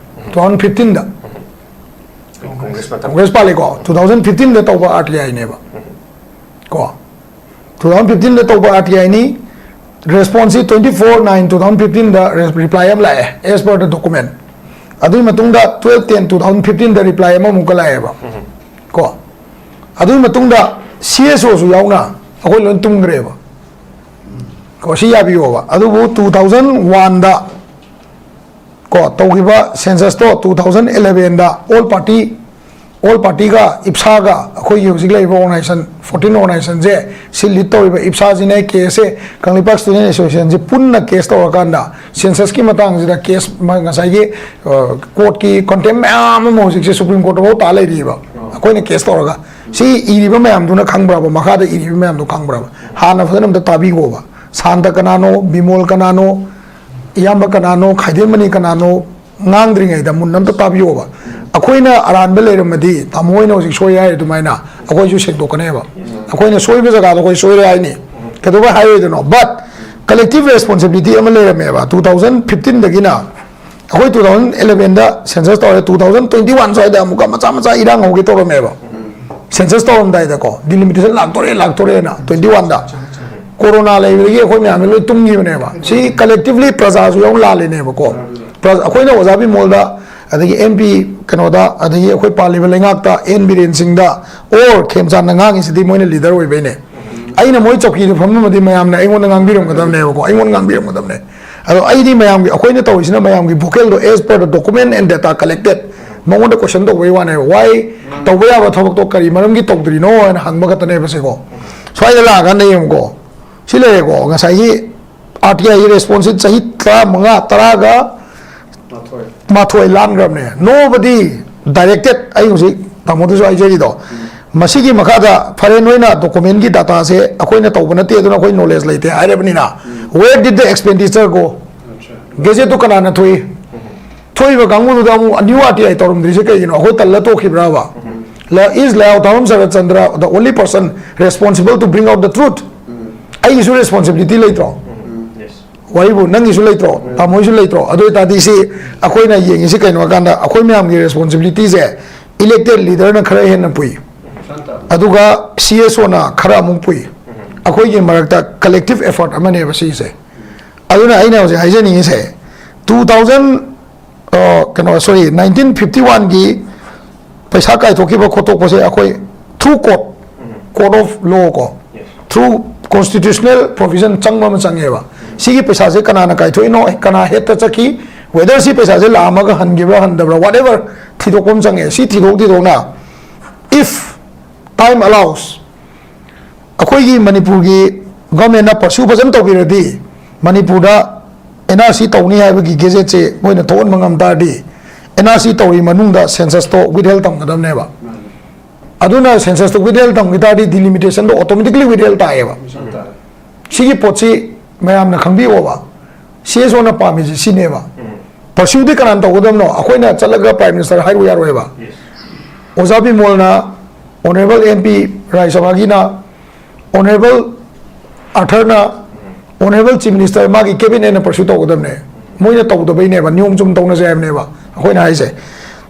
ꯇꯨ ꯊꯥꯎꯖꯟ ꯐꯤꯐꯇꯤꯟꯗ ꯀꯣꯡꯒ꯭ꯔꯦꯁ ꯃꯇꯝ꯫ ꯀꯣꯡꯒ꯭ꯔꯦꯁ ꯄꯥꯜꯂꯤꯀꯣ꯫ ꯇꯨ ꯊꯥꯎꯖꯟ ꯐꯤꯐꯇꯤꯟꯗ ꯇꯧꯕ ꯑꯥꯔ ꯇꯤ ꯑꯥꯏꯅꯦꯕ꯫ ꯀꯣ, ꯇꯨ ꯊꯥꯎꯖꯟ ꯐꯤꯐꯇꯤꯟꯗ ꯇꯧꯕ ꯑꯥꯔ ꯇꯤ ꯑꯥꯏꯅꯤ꯫ ꯔꯦꯁꯄꯣꯟꯁꯁꯤ twenty four nine two thousand fifteenꯗ ꯔꯤꯄ꯭ꯂꯥꯏ ꯑꯃ ꯂꯥꯛꯑꯦ, as per the document꯫ ꯑꯗꯨꯒꯤ ꯃꯇꯨꯡꯗ twelve ten two thousand fifteenꯗ ꯔꯤꯄ꯭ꯂꯥꯏ ꯑꯃꯃꯨꯛꯀ ꯂꯥꯛꯑꯦꯕ꯫ ꯀꯣ, ꯑꯗꯨꯒꯤ ꯃꯇꯨꯡꯗ ꯁꯤ ꯑꯦꯁ ꯑꯣꯁꯨ ꯌꯥꯎꯅ ꯑꯩꯈꯣꯏ ꯂꯣꯏ ꯇꯨꯝꯈ꯭ꯔꯦꯕ꯫ ꯀꯣ, ꯁꯤ ꯌꯥꯕꯤꯌꯣꯕ꯫ ꯑꯗꯨꯕꯨ ꯇꯨ ꯊꯥꯎꯖꯟ ꯋꯥꯟꯗ ꯀꯣ ꯇꯧꯈꯤꯕ ꯁꯦꯟꯁꯁꯇꯣ, ꯇꯨ ꯊꯥꯎꯖꯟ ꯏꯂꯚꯦꯟꯗ ꯑꯣꯜ ꯄꯥꯔꯇꯤ, ꯑꯣꯜ ꯄꯥꯔꯇꯤꯒ ꯏꯞꯁꯥꯒ ꯑꯩꯈꯣꯏꯒꯤ ꯍꯧꯖꯤꯛ ꯂꯩꯔꯤꯕ ꯑꯣꯔꯒꯅꯥꯏꯖꯦꯁꯟ, ꯐꯣꯔꯇꯤꯟ ꯑꯣꯔꯒꯅꯥꯏꯖꯦꯁꯟꯁꯦ, ꯁꯤ ꯂꯤꯗ ꯇꯧꯔꯤꯕ ꯏꯞꯁꯥꯁꯤꯅꯦ, ꯀꯦ ꯑꯦꯁ ꯑꯦ, ꯀꯪꯂꯩꯄꯥꯛ ꯁ꯭ꯇꯨꯗꯦꯟ ꯑꯦꯁꯣꯁꯤꯌꯦꯁꯟꯁꯦ ꯄꯨꯟꯅ ꯀꯦꯁ ꯇꯧꯔꯀꯥꯟꯗ ꯁꯦꯟꯁꯁꯀꯤ ꯃꯇꯥꯡꯁꯤꯗ ꯀꯦꯁ ꯃ-, ꯉꯁꯥꯏꯒꯤ, ꯑ, ꯀꯣꯔꯠꯀꯤ ꯀꯣꯟꯇꯦꯝ ꯃꯌꯥꯝ ꯑꯃ ꯍꯧꯖꯤꯛꯁꯦ ꯁꯨꯄ꯭ꯔꯤꯝ ꯀꯣꯔꯠꯇꯐꯥꯎ ꯇꯥ ꯂꯩꯔꯤꯕ꯫ ꯑꯩꯈꯣꯏꯅ ꯀꯦꯁ ꯇꯧꯔꯒ꯫ ꯁꯤ ꯏꯔꯤꯕ ꯃꯌꯥꯝꯗꯨꯅ ꯈꯪꯕ꯭ꯔꯕ? ꯃꯈꯥꯗ ꯏꯔꯤꯕ ꯃꯌꯥꯝꯗꯣ ꯈꯪꯕ꯭ꯔꯕ? ꯍꯥꯟꯅ ꯐꯖꯅ ꯑꯝꯇ ꯇꯥꯕꯤꯈꯣꯕ꯫ ꯁꯥꯟꯇ ꯀꯅꯥꯅꯣ, ꯕꯤꯃꯣꯜ ꯀꯅꯥꯅꯣ, ꯏꯌꯥꯝꯕ ꯀꯅꯥꯅꯣ, ꯈꯥꯏꯗꯦꯝꯃꯅꯤ ꯀꯅꯥꯅꯣ, ꯉꯥꯡꯗ꯭ꯔꯤꯉꯩꯗ ꯃꯨꯟꯅ ꯑꯝꯇ ꯇꯥꯕꯤꯌꯣꯕ꯫ ꯑꯩꯈꯣꯏꯅ ꯑꯔꯥꯟꯕ ꯂꯩꯔꯝꯃꯗꯤ ꯇꯥꯃꯣ ꯍꯣꯏꯅ ꯍꯧꯖꯤꯛ ꯁꯣꯏ ꯍꯥꯏꯔꯤ ꯑꯗꯨꯃꯥꯏꯅ ꯑꯩꯈꯣꯏꯁꯨ ꯁꯦꯡꯗꯣꯛꯀꯅꯦꯕ꯫ ꯑꯩꯈꯣꯏꯅ ꯁꯣꯏꯕ ꯖꯒꯥꯗꯣ ꯑꯩꯈꯣꯏ ꯁꯣꯏꯔꯦ ꯍꯥꯏꯅꯤ꯫ ꯀꯩꯗꯧꯕꯩ ꯍꯥꯏꯔꯣꯏꯗꯣꯏꯅꯣ? But collective responsibility ꯑꯃ ꯂꯩꯔꯝꯃꯦꯕ꯫ Two thousand fifteen ꯗꯒꯤꯅ ꯑꯩꯈꯣꯏ two thousand eleven ꯗ census ꯇꯧꯔꯦ, two thousand twenty one ꯁ꯭ꯋꯥꯏꯗ ꯑꯃꯨꯛꯀ ꯃꯆꯥ ꯃꯆꯥ ꯏꯔꯥꯡ ꯍꯧꯒꯦ ꯇꯧꯔꯝꯃꯦꯕ꯫ Census ꯇꯧꯔꯝꯗꯥꯏꯗꯀꯣ, delimitation ꯂꯥꯛꯇꯣꯔꯦ, ꯂꯥꯛꯇꯣꯔꯦꯅ twenty one ꯗ꯫ ꯀꯣꯔꯣꯅꯥ ꯂꯩꯕꯗꯒꯤ ꯑꯩꯈꯣꯏ ꯃꯌꯥꯝꯁꯦ ꯂꯣꯏ ꯇꯨꯝꯈꯤꯕꯅꯦꯕ꯫ ꯁꯤ collectively ꯄ꯭ꯔꯖꯥꯁꯨ ꯌꯥꯎꯅ ꯂꯥꯜꯂꯤꯅꯦꯕꯀꯣ꯫ ꯄ꯭ꯔ-, ꯑꯩꯈꯣꯏꯅ ꯑꯣꯖꯥ ꯕꯤꯃꯣꯜꯗ, ꯑꯗꯒꯤ ꯑꯦꯝ ꯄꯤ ꯀꯩꯅꯣꯗ, ꯑꯗꯒꯤ ꯑꯩꯈꯣꯏ ꯄꯥꯜꯂꯤꯕ ꯂꯩꯉꯥꯛꯇ, ꯑꯦꯟ ꯕꯤꯔꯦꯟ ꯁꯤꯡꯗ, or ꯈꯦꯝꯆꯥꯟꯅ ꯉꯥꯡꯉꯤꯁꯤꯗꯤ ꯃꯣꯏꯅ leader ꯑꯣꯏꯕꯩꯅꯦ꯫ ꯑꯩꯅ ꯃꯣꯏ ꯆꯧꯀꯤꯗ ꯐꯝꯃꯝꯃꯗꯤ ꯃꯌꯥꯝꯅ ꯑꯩꯉꯣꯟꯗ ꯉꯥꯡꯕꯤꯔꯝꯒꯗꯕꯅꯦꯕꯀꯣ, ꯑꯩꯉꯣꯟꯗ ꯉꯥꯡꯕꯤꯔꯝꯒꯗꯕꯅꯦ꯫ ꯑꯗꯣ ꯑꯩꯗꯤ ꯃꯌꯥꯝꯒꯤ, ꯑꯩꯈꯣꯏꯅ ꯇꯧꯔꯤꯁꯤꯅ ꯃꯌꯥꯝꯒꯤ vocalꯗꯣ as per the document and data collected, ꯃꯉꯣꯟꯗ question ꯇꯧꯕꯒꯤ ꯋꯥꯅꯦꯕ꯫ Why ꯇꯧꯕ ꯌꯥꯕ ꯊꯕꯛꯇꯣ ꯀꯔꯤ ꯃꯔꯝꯒꯤ ꯇꯧꯗ꯭ꯔꯤꯅꯣ ꯍꯥꯏꯅ ꯍꯪꯕ ꯈꯛꯇꯅꯦꯕ ꯁꯤꯀꯣ꯫ ꯁ꯭ꯋꯥꯏꯗ ꯂꯥꯛꯑꯀꯥꯟꯗ ꯌꯦꯡꯉꯨꯀꯣ, ꯁꯤ ꯂꯩꯔꯦꯀꯣ, ꯉꯁꯥꯏꯒꯤ ꯑꯥꯔ ꯇꯤ ꯑꯥꯏꯒꯤ response ꯁꯤ ꯆꯍꯤ ꯇꯔꯥꯃꯉꯥ, ꯇꯔꯥꯒ ꯃꯥꯊꯣꯏ ꯂꯥꯟꯈ꯭ꯔꯕꯅꯦ꯫ Nobody directed, ꯑꯩ ꯍꯧꯖꯤꯛ ꯇꯥꯃꯣꯗꯁꯨ ꯍꯥꯏꯖꯔꯤꯗꯣ, ꯃꯁꯤꯒꯤ ꯃꯈꯥꯗ ꯐꯔꯦ, ꯅꯣꯏꯅ document ꯀꯤ data ꯁꯦ ꯑꯩꯈꯣꯏꯅ ꯇꯧꯕ ꯅꯠꯇꯦ, ꯑꯗꯨꯅ ꯑꯩꯈꯣꯏ knowledge ꯂꯩꯇꯦ ꯍꯥꯏꯔꯕꯅꯤꯅ, where did the expenditure go? Gazette two ꯀꯅꯥꯅ ꯊꯣꯛꯏ? ꯊꯣꯛꯏꯕ ꯀꯥꯡꯕꯨꯗꯨꯗ ꯑꯃꯨꯛ new R T I ꯇꯧꯔꯝꯗ꯭ꯔꯤꯁꯦ ꯀꯩꯒꯤꯅꯣ? ꯑꯩꯈꯣꯏ ꯇꯜꯂ ꯇꯣꯛꯈꯤꯕ꯭ꯔꯕ? ꯂ-, is ꯂꯩꯍꯥꯎ ꯊꯥꯕꯝ ꯁꯔꯠ Chandra the only person responsible to bring out the truth? ꯑꯩꯒꯤꯁꯨ responsibility ꯂꯩꯇ꯭ꯔꯣ? ꯋꯥꯔꯤꯕꯨ ꯅꯪꯒꯤꯁꯨ ꯂꯩꯇ꯭ꯔꯣ? ꯇꯥꯃꯣꯒꯤꯁꯨ ꯂꯩꯇ꯭ꯔꯣ? ꯑꯗꯨ ꯑꯣꯏꯇꯥꯔꯗꯤ ꯁꯤ ꯑꯩꯈꯣꯏꯅ ꯌꯦꯡꯉꯤꯁꯤ ꯀꯩꯅꯣ ꯍꯥꯏꯀꯥꯟꯗ, ꯑꯩꯈꯣꯏ ꯃꯌꯥꯝꯒꯤ responsibility ꯁꯦ elected leader ꯅ ꯈꯔ ꯍꯦꯟꯅ ꯄꯨꯏ, ꯑꯗꯨꯒ C S O ꯅ ꯈꯔ ꯑꯃꯨꯛ ꯄꯨꯏ, ꯑꯩꯈꯣꯏꯒꯤ ꯃꯔꯛꯇ collective effort ꯑꯃꯅꯦꯕ ꯁꯤꯁꯦ꯫ ꯑꯗꯨꯅ ꯑꯩꯅ ꯍꯧꯖꯤꯛ ꯍꯥꯏꯖꯅꯤꯡꯉꯤꯁꯦ, two thousand, ꯑ, ꯀꯩꯅꯣ, sorry, nineteen fifty one ꯒꯤ ꯄꯩꯁꯥ ꯀꯥꯏꯊꯣꯛꯈꯤꯕ ꯈꯣꯠꯇꯣꯛꯄꯁꯦ ꯑꯩꯈꯣꯏ through court, court of law ꯀꯣ, through constitutional provision ꯆꯪꯕ ꯑꯃ ꯆꯪꯉꯦꯕ꯫ ꯁꯤꯒꯤ ꯄꯩꯁꯥꯁꯦ ꯀꯅꯥꯅ ꯀꯥꯏꯊꯣꯛꯏꯅꯣ, ꯀꯅꯥ head ꯇ ꯆꯠꯈꯤ, whether ꯁꯤ ꯄꯩꯁꯥꯁꯦ ꯂꯥꯛꯑꯝꯃꯒ ꯍꯟꯈꯤꯕ꯭ꯔꯥ ꯍꯟꯗꯕ꯭ꯔꯥ, whatever, ꯊꯤꯗꯣꯛꯄ ꯑꯃ ꯆꯪꯉꯦ꯫ ꯁꯤ ꯊꯤꯗꯣꯛ ꯊꯤꯗꯣꯛꯅ, if time allows, ꯑꯩꯈꯣꯏꯒꯤ ꯃꯅꯤꯄꯨꯔꯒꯤ government ꯅ pursue ꯐꯖꯅ ꯇꯧꯕꯤꯔꯗꯤ, ꯃꯅꯤꯄꯨꯔꯗ N R C ꯇꯧꯅꯤ ꯍꯥꯏꯕꯒꯤ gazette ꯁꯦ ꯃꯣꯏꯅ ꯊꯣꯛꯍꯟꯕ ꯉꯝ ꯇꯥꯔꯗꯤ, N R C ꯇꯧꯔꯤ ꯃꯅꯨꯡꯗ census ꯇꯣ withheld ꯊꯝꯒꯗꯕꯅꯦꯕ꯫ ꯑꯗꯨꯅ census ꯇꯣ withheld ꯊꯝꯈꯤ ꯇꯥꯔꯗꯤ delimitation ꯗꯣ automatically withheld ꯇꯥꯏꯌꯦꯕ꯫ ꯁꯤꯒꯤ ꯄꯣꯠꯁꯤ ꯃꯌꯥꯝꯅ ꯈꯪꯕꯤꯌꯣꯕ꯫ CSO ꯅ ꯄꯥꯝꯃꯤꯁꯤ ꯁꯤꯅꯦꯕ꯫ Pursue ꯗꯤ ꯀꯅꯥꯅ ꯇꯧꯒꯗꯕꯅꯣ? ꯑꯩꯈꯣꯏꯅ ꯆꯠꯂꯒ Prime Minister ꯍꯥꯏꯔꯨ ꯌꯥꯔꯣꯏꯕ꯫ ꯑꯣꯖꯥ ꯕꯤꯃꯣꯜꯅ, Honourable MP ꯔꯥꯖ꯭ꯌ ꯁꯚꯥꯒꯤꯅ, Honourable ꯑꯥꯔꯊꯔꯅ, Honourable Chief Minister ꯃꯥꯒꯤ cabinet ꯅ pursue ꯇꯧꯒꯗꯕꯅꯦ꯫ ꯃꯣꯏꯅ ꯇꯧꯗꯕꯩꯅꯦꯕ, ꯅꯤꯌꯣꯝ ꯆꯨꯝ ꯇꯧꯅꯁꯦ ꯍꯥꯏꯕꯅꯦꯕ ꯑꯩꯈꯣꯏꯅ ꯍꯥꯏꯁꯦ꯫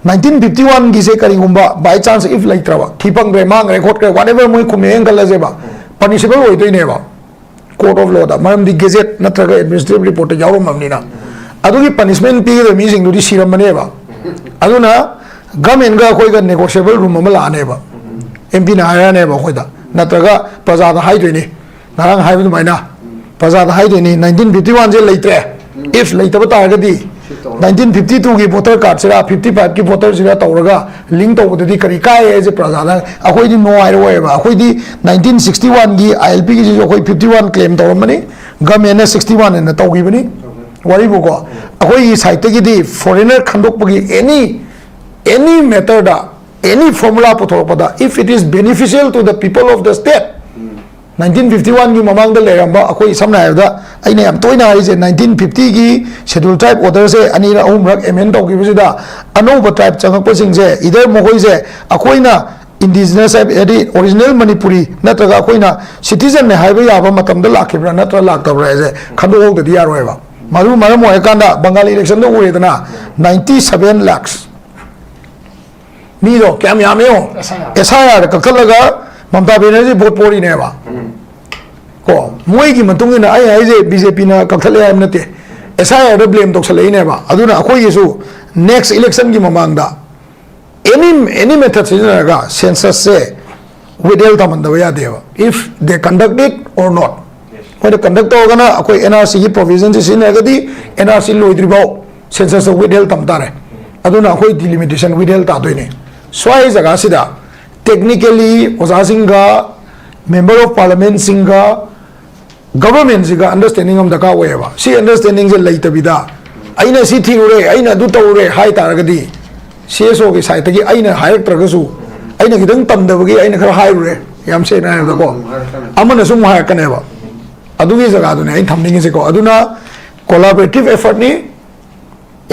Nineteen fifty one ꯒꯤꯁꯦ ꯀꯔꯤꯒꯨꯝꯕ by chance if ꯂꯩꯇ꯭ꯔꯕ, ꯊꯤ ꯐꯪꯗ꯭ꯔꯦ, ꯃꯥꯡꯈ꯭ꯔꯦ, ꯈꯣꯠꯈ꯭ꯔꯦ, whatever ꯃꯣꯏ ꯈꯨꯝꯃꯦꯅ ꯈꯜꯂꯁꯦꯕ, punishable ꯑꯣꯏꯗꯣꯏꯅꯦꯕ꯫ Court of law ꯗ, ꯃꯔꯝꯗꯤ gazette ꯅꯠꯇ꯭ꯔꯒ administrative report ꯇ ꯌꯥꯎꯔꯝꯃꯕꯅꯤꯅ꯫ ꯑꯗꯨꯒꯤ punishment ꯄꯤꯒꯗꯕ ꯃꯤꯁꯤꯡꯗꯨꯗꯤ ꯁꯤꯔꯝꯃꯅꯦꯕ꯫ ꯑꯗꯨꯅ government ꯒ ꯑꯩꯈꯣꯏꯒ negotiable room ꯑꯃ ꯂꯥꯛꯑꯅꯦꯕ꯫ MP ꯅ ꯍꯥꯏꯔꯛꯑꯅꯦꯕ ꯑꯩꯈꯣꯏꯗ, ꯅꯠꯇ꯭ꯔꯒ ꯄ꯭ꯔꯖꯥꯗ ꯍꯥꯏꯗꯣꯏꯅꯤ, ꯉꯔꯥꯡ ꯍꯥꯏꯕ ꯑꯗꯨꯃꯥꯏꯅ꯫ ꯄ꯭ꯔꯖꯥꯗ ꯍꯥꯏꯗꯣꯏꯅꯤ, nineteen fifty one ꯁꯦ ꯂꯩꯇ꯭ꯔꯦ, if ꯂꯩꯇꯕ ꯇꯥꯔꯒꯗꯤ nineteen fifty two ꯒꯤ voter card sir, fifty five ꯀꯤ voter ꯁꯤꯔ ꯇꯧꯔꯒ link ꯇꯧꯕꯗꯗꯤ ꯀꯔꯤ ꯀꯥꯏ ꯍꯥꯏꯁꯦ ꯄ꯭ꯔꯖꯥꯗ꯫ ꯑꯩꯈꯣꯏꯗꯤ no ꯍꯥꯏꯔꯛꯑꯣꯏꯕ꯫ ꯑꯩꯈꯣꯏꯗꯤ nineteen sixty one ꯒꯤ ILP ꯒꯤꯁꯤꯁꯨ ꯑꯩꯈꯣꯏ fifty one claim ꯇꯧꯔꯝꯕꯅꯤ, government ꯅ sixty one ꯑꯅ ꯇꯧꯈꯤꯕꯅꯤ꯫ ꯋꯥꯔꯤꯕꯨꯀꯣ, ꯑꯩꯈꯣꯏꯒꯤ side ꯇꯒꯤꯗꯤ foreigner ꯈꯟꯗꯣꯛꯄꯒꯤ any, any matter the, any formula ꯄꯨꯊꯣꯔꯛꯄꯗ, if it is beneficial to the people of the state, nineteen fifty one ꯒꯤ ꯃꯃꯥꯡꯗ ꯂꯩꯔꯝꯕ ꯑꯩꯈꯣꯏ, ꯁꯝꯅ ꯍꯥꯏꯔꯕꯗ, ꯑꯩꯅ ꯌꯥꯝ ꯇꯣꯏꯅ ꯍꯥꯏꯔꯤꯁꯦ, nineteen fifty ꯒꯤ Scheduled Tribe order ꯁꯦ ꯑꯅꯤꯔꯛ ꯑꯍꯨꯝꯔꯛ amend ꯇꯧꯈꯤꯕꯁꯤꯗ, ꯑꯅꯧꯕ tribe ꯆꯪꯉꯛꯄꯁꯤꯡꯁꯦ either ꯃꯈꯣꯏꯁꯦ ꯑꯩꯈꯣꯏꯅ indigenous ꯍꯥꯏꯕ, ꯍꯥꯏꯗꯤ original ꯃꯅꯤꯄꯨꯔꯤ ꯅꯠꯇ꯭ꯔꯒ ꯑꯩꯈꯣꯏꯅ citizen ꯅꯦ ꯍꯥꯏꯕ ꯌꯥꯕ ꯃꯇꯝꯗ ꯂꯥꯛꯈꯤꯕ꯭ꯔꯥ ꯅꯠꯇ꯭ꯔ ꯂꯥꯛꯇꯕ꯭ꯔꯥ ꯍꯥꯏꯁꯦ ꯈꯟꯗꯣꯛꯍꯧꯗꯗꯤ ꯌꯥꯔꯣꯏꯕ꯫ ꯃꯗꯨ ꯃꯔꯝ ꯑꯣꯏꯔꯀꯥꯟꯗ Bengali election ꯗ ꯎꯔꯦꯗꯅ, ninety seven lakhs꯫ ꯃꯤꯗꯣ ꯀꯌꯥꯝ ꯌꯥꯝꯃꯦ ꯌꯦꯡꯉꯣ꯫ SIR꯫ SIR ꯗ ꯀꯛꯊꯠꯂꯒ ꯃꯃꯇꯥ ꯕꯦꯅꯔꯖꯤ vote ꯄꯣꯔꯤꯅꯦꯕ꯫ ꯀꯣ, ꯃꯣꯏꯒꯤ ꯃꯇꯨꯡ ꯏꯟꯅ ꯑꯩ ꯍꯥꯏꯁꯦ BJP ꯅ ꯀꯛꯊꯠꯂꯦ ꯍꯥꯏꯕ ꯅꯠꯇꯦ꯫ SIR ꯗ blame ꯇꯧꯁꯜꯂꯛꯏꯅꯦꯕ꯫ ꯑꯗꯨꯅ ꯑꯩꯈꯣꯏꯒꯤꯁꯨ next election ꯒꯤ ꯃꯃꯥꯡꯗ any, any method ꯁꯤꯖꯤꯟꯅꯔꯒ census ꯁꯦ withheld ꯊꯝꯍꯟꯗꯕ ꯌꯥꯗꯦꯕ, if they conduct it or not꯫ ꯃꯣꯏꯅ conduct ꯇꯧꯔꯒꯅ ꯑꯩꯈꯣꯏ NRC ꯒꯤ provision ꯁꯦ ꯁꯤꯖꯤꯟꯅꯔꯒꯗꯤ NRC ꯂꯣꯏꯗ꯭ꯔꯤꯐꯥꯎ census ꯇꯣ withheld ꯊꯝ ꯇꯥꯔꯦ꯫ ꯑꯗꯨꯅ ꯑꯩꯈꯣꯏ delimitation withheld ꯇꯥꯗꯣꯏꯅꯦ꯫ ꯁ꯭ꯋꯥꯏ ꯖꯒꯥꯁꯤꯗ technically ꯑꯣꯖꯥꯁꯤꯡꯒ, member of parliament ꯁꯤꯡꯒ, government ꯁꯤꯒ understanding ꯑꯃ ꯗꯔꯀꯥꯔ ꯑꯣꯏꯌꯦꯕ꯫ ꯁꯤ understanding ꯁꯦ ꯂꯩꯇꯕꯤꯗ ꯑꯩꯅ ꯁꯤ ꯊꯤꯔꯨꯔꯦ, ꯑꯩꯅ ꯑꯗꯨ ꯇꯧꯔꯨꯔꯦ ꯍꯥꯏ ꯇꯥꯔꯒꯗꯤ, CSO ꯒꯤ side ꯇꯒꯤ ꯑꯩꯅ ꯍꯥꯏꯔꯛꯇ꯭ꯔꯒꯁꯨ, ꯑꯩꯅ ꯈꯤꯇꯪ ꯇꯝꯗꯕꯒꯤ ꯑꯩꯅ ꯈꯔ ꯍꯥꯏꯔꯨꯔꯦ, ꯌꯥꯝ ꯁꯦꯡꯅ ꯍꯥꯏꯔꯕꯗꯀꯣ꯫ ꯑꯃꯅꯁꯨ ꯑꯃꯨꯛ ꯍꯥꯏꯔꯛꯀꯅꯦꯕ꯫ ꯑꯗꯨꯒꯤ ꯖꯒꯥꯗꯨꯅꯦ ꯑꯩꯅ ꯊꯝꯅꯤꯡꯉꯤꯁꯦꯀꯣ꯫ ꯑꯗꯨꯅ collaborative effort ꯅꯤ꯫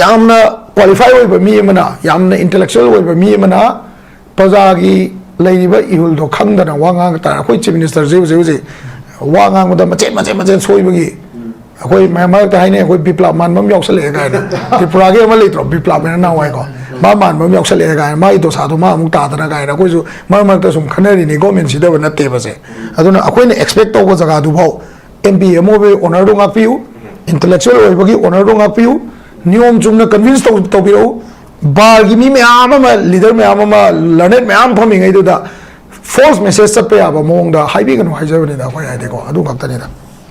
ꯌꯥꯝꯅ qualify ꯑꯣꯏꯕ ꯃꯤ ꯑꯃꯅ, ꯌꯥꯝꯅ intellectual ꯑꯣꯏꯕ ꯃꯤ ꯑꯃꯅ ꯄ꯭ꯔꯖꯥꯒꯤ ꯂꯩꯔꯤꯕ ꯏꯍꯨꯜꯗꯣ ꯈꯪꯗꯅ ꯋꯥ ꯉꯥꯡ ꯇꯥꯔꯦ꯫ ꯑꯩꯈꯣꯏ Chief Minister ꯁꯦ ꯍꯧꯖꯤꯛ ꯍꯧꯖꯤꯛ ꯋꯥ ꯉꯥꯡꯕꯗ ꯃꯆꯦꯠ ꯃꯆꯦꯠ ꯃꯆꯦꯠ ꯁꯣꯏꯕꯒꯤ, ꯑꯩꯈꯣꯏ ꯃꯌꯥꯝ ꯃꯔꯛꯇ ꯍꯥꯏꯅꯩ, "ꯑꯩꯈꯣꯏ ꯕꯤꯄ꯭ꯂꯥꯞ ꯃꯥꯟꯕ ꯑꯃ ꯌꯥꯎꯁꯜꯂꯛꯑꯦ" ꯀꯥꯏꯅ꯫ ꯇ꯭ꯔꯤꯄꯨꯔꯥꯒꯤ ꯑꯃ ꯂꯩꯇ꯭ꯔꯣ, ꯕꯤꯄ꯭ꯂꯥꯞ ꯍꯥꯏꯅ ꯅꯍꯥꯟꯋꯥꯏꯀꯣ? "ꯃꯥ ꯃꯥꯟꯕ ꯑꯃ ꯌꯥꯎꯁꯜꯂꯛꯑꯦ" ꯀꯥꯏꯅ, "ꯃꯥꯒꯤ ꯗꯣꯁꯥꯗꯣ ꯃꯥ ꯑꯃꯨꯛ ꯇꯥꯗꯅ" ꯀꯥꯏꯅ ꯑꯩꯈꯣꯏꯁꯨ ꯃꯔꯛ ꯃꯔꯛꯇ ꯁꯨꯝ ꯈꯟꯅꯔꯤꯅꯤ꯫ Government ꯁꯤꯗꯕ ꯅꯠꯇꯦꯕꯁꯦ꯫ ꯑꯗꯨꯅ ꯑꯩꯈꯣꯏꯅ expect ꯇꯧꯕ ꯖꯒꯥꯗꯨꯐꯥꯎ M P ꯑꯃ ꯑꯣꯏꯕꯒꯤ honour ꯗꯣ ꯉꯥꯛꯄꯤꯌꯨ, intellectual ꯑꯣꯏꯕꯒꯤ honour ꯗꯣ ꯉꯥꯛꯄꯤꯌꯨ, ꯅꯤꯌꯣꯝ ꯆꯨꯝꯅ convince ꯇꯧ-, ꯇꯧꯕꯤꯔꯛꯎ꯫ ꯕꯥꯔꯒꯤ ꯃꯤ ꯃꯌꯥꯝ ꯑꯃ, leader ꯃꯌꯥꯝ ꯑꯃ, learned ꯃꯌꯥꯝ ꯐꯝꯃꯤꯉꯩꯗꯨꯗ false message ꯆꯠꯄ ꯌꯥꯕ ꯃꯑꯣꯡꯗ ꯍꯥꯏꯕꯤꯒꯅꯨ ꯍꯥꯏꯖꯕꯅꯤꯗ ꯑꯩꯈꯣꯏ ꯍꯥꯏꯗꯤꯀꯣ, ꯑꯗꯨ ꯈꯛꯇꯅꯤꯗ꯫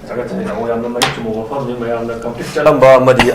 ꯊꯥꯒꯠꯆꯔꯤ ꯇꯥꯃꯣ, ꯌꯥꯝꯅ ꯃꯔꯤꯛ ꯆꯨꯝꯕ ꯋꯥꯐꯝꯅꯤ꯫ ꯃꯌꯥꯝꯅ ꯀꯝꯄ꯭ꯂꯤꯠ ꯆꯠꯂꯝꯕ ꯑꯃꯗꯤ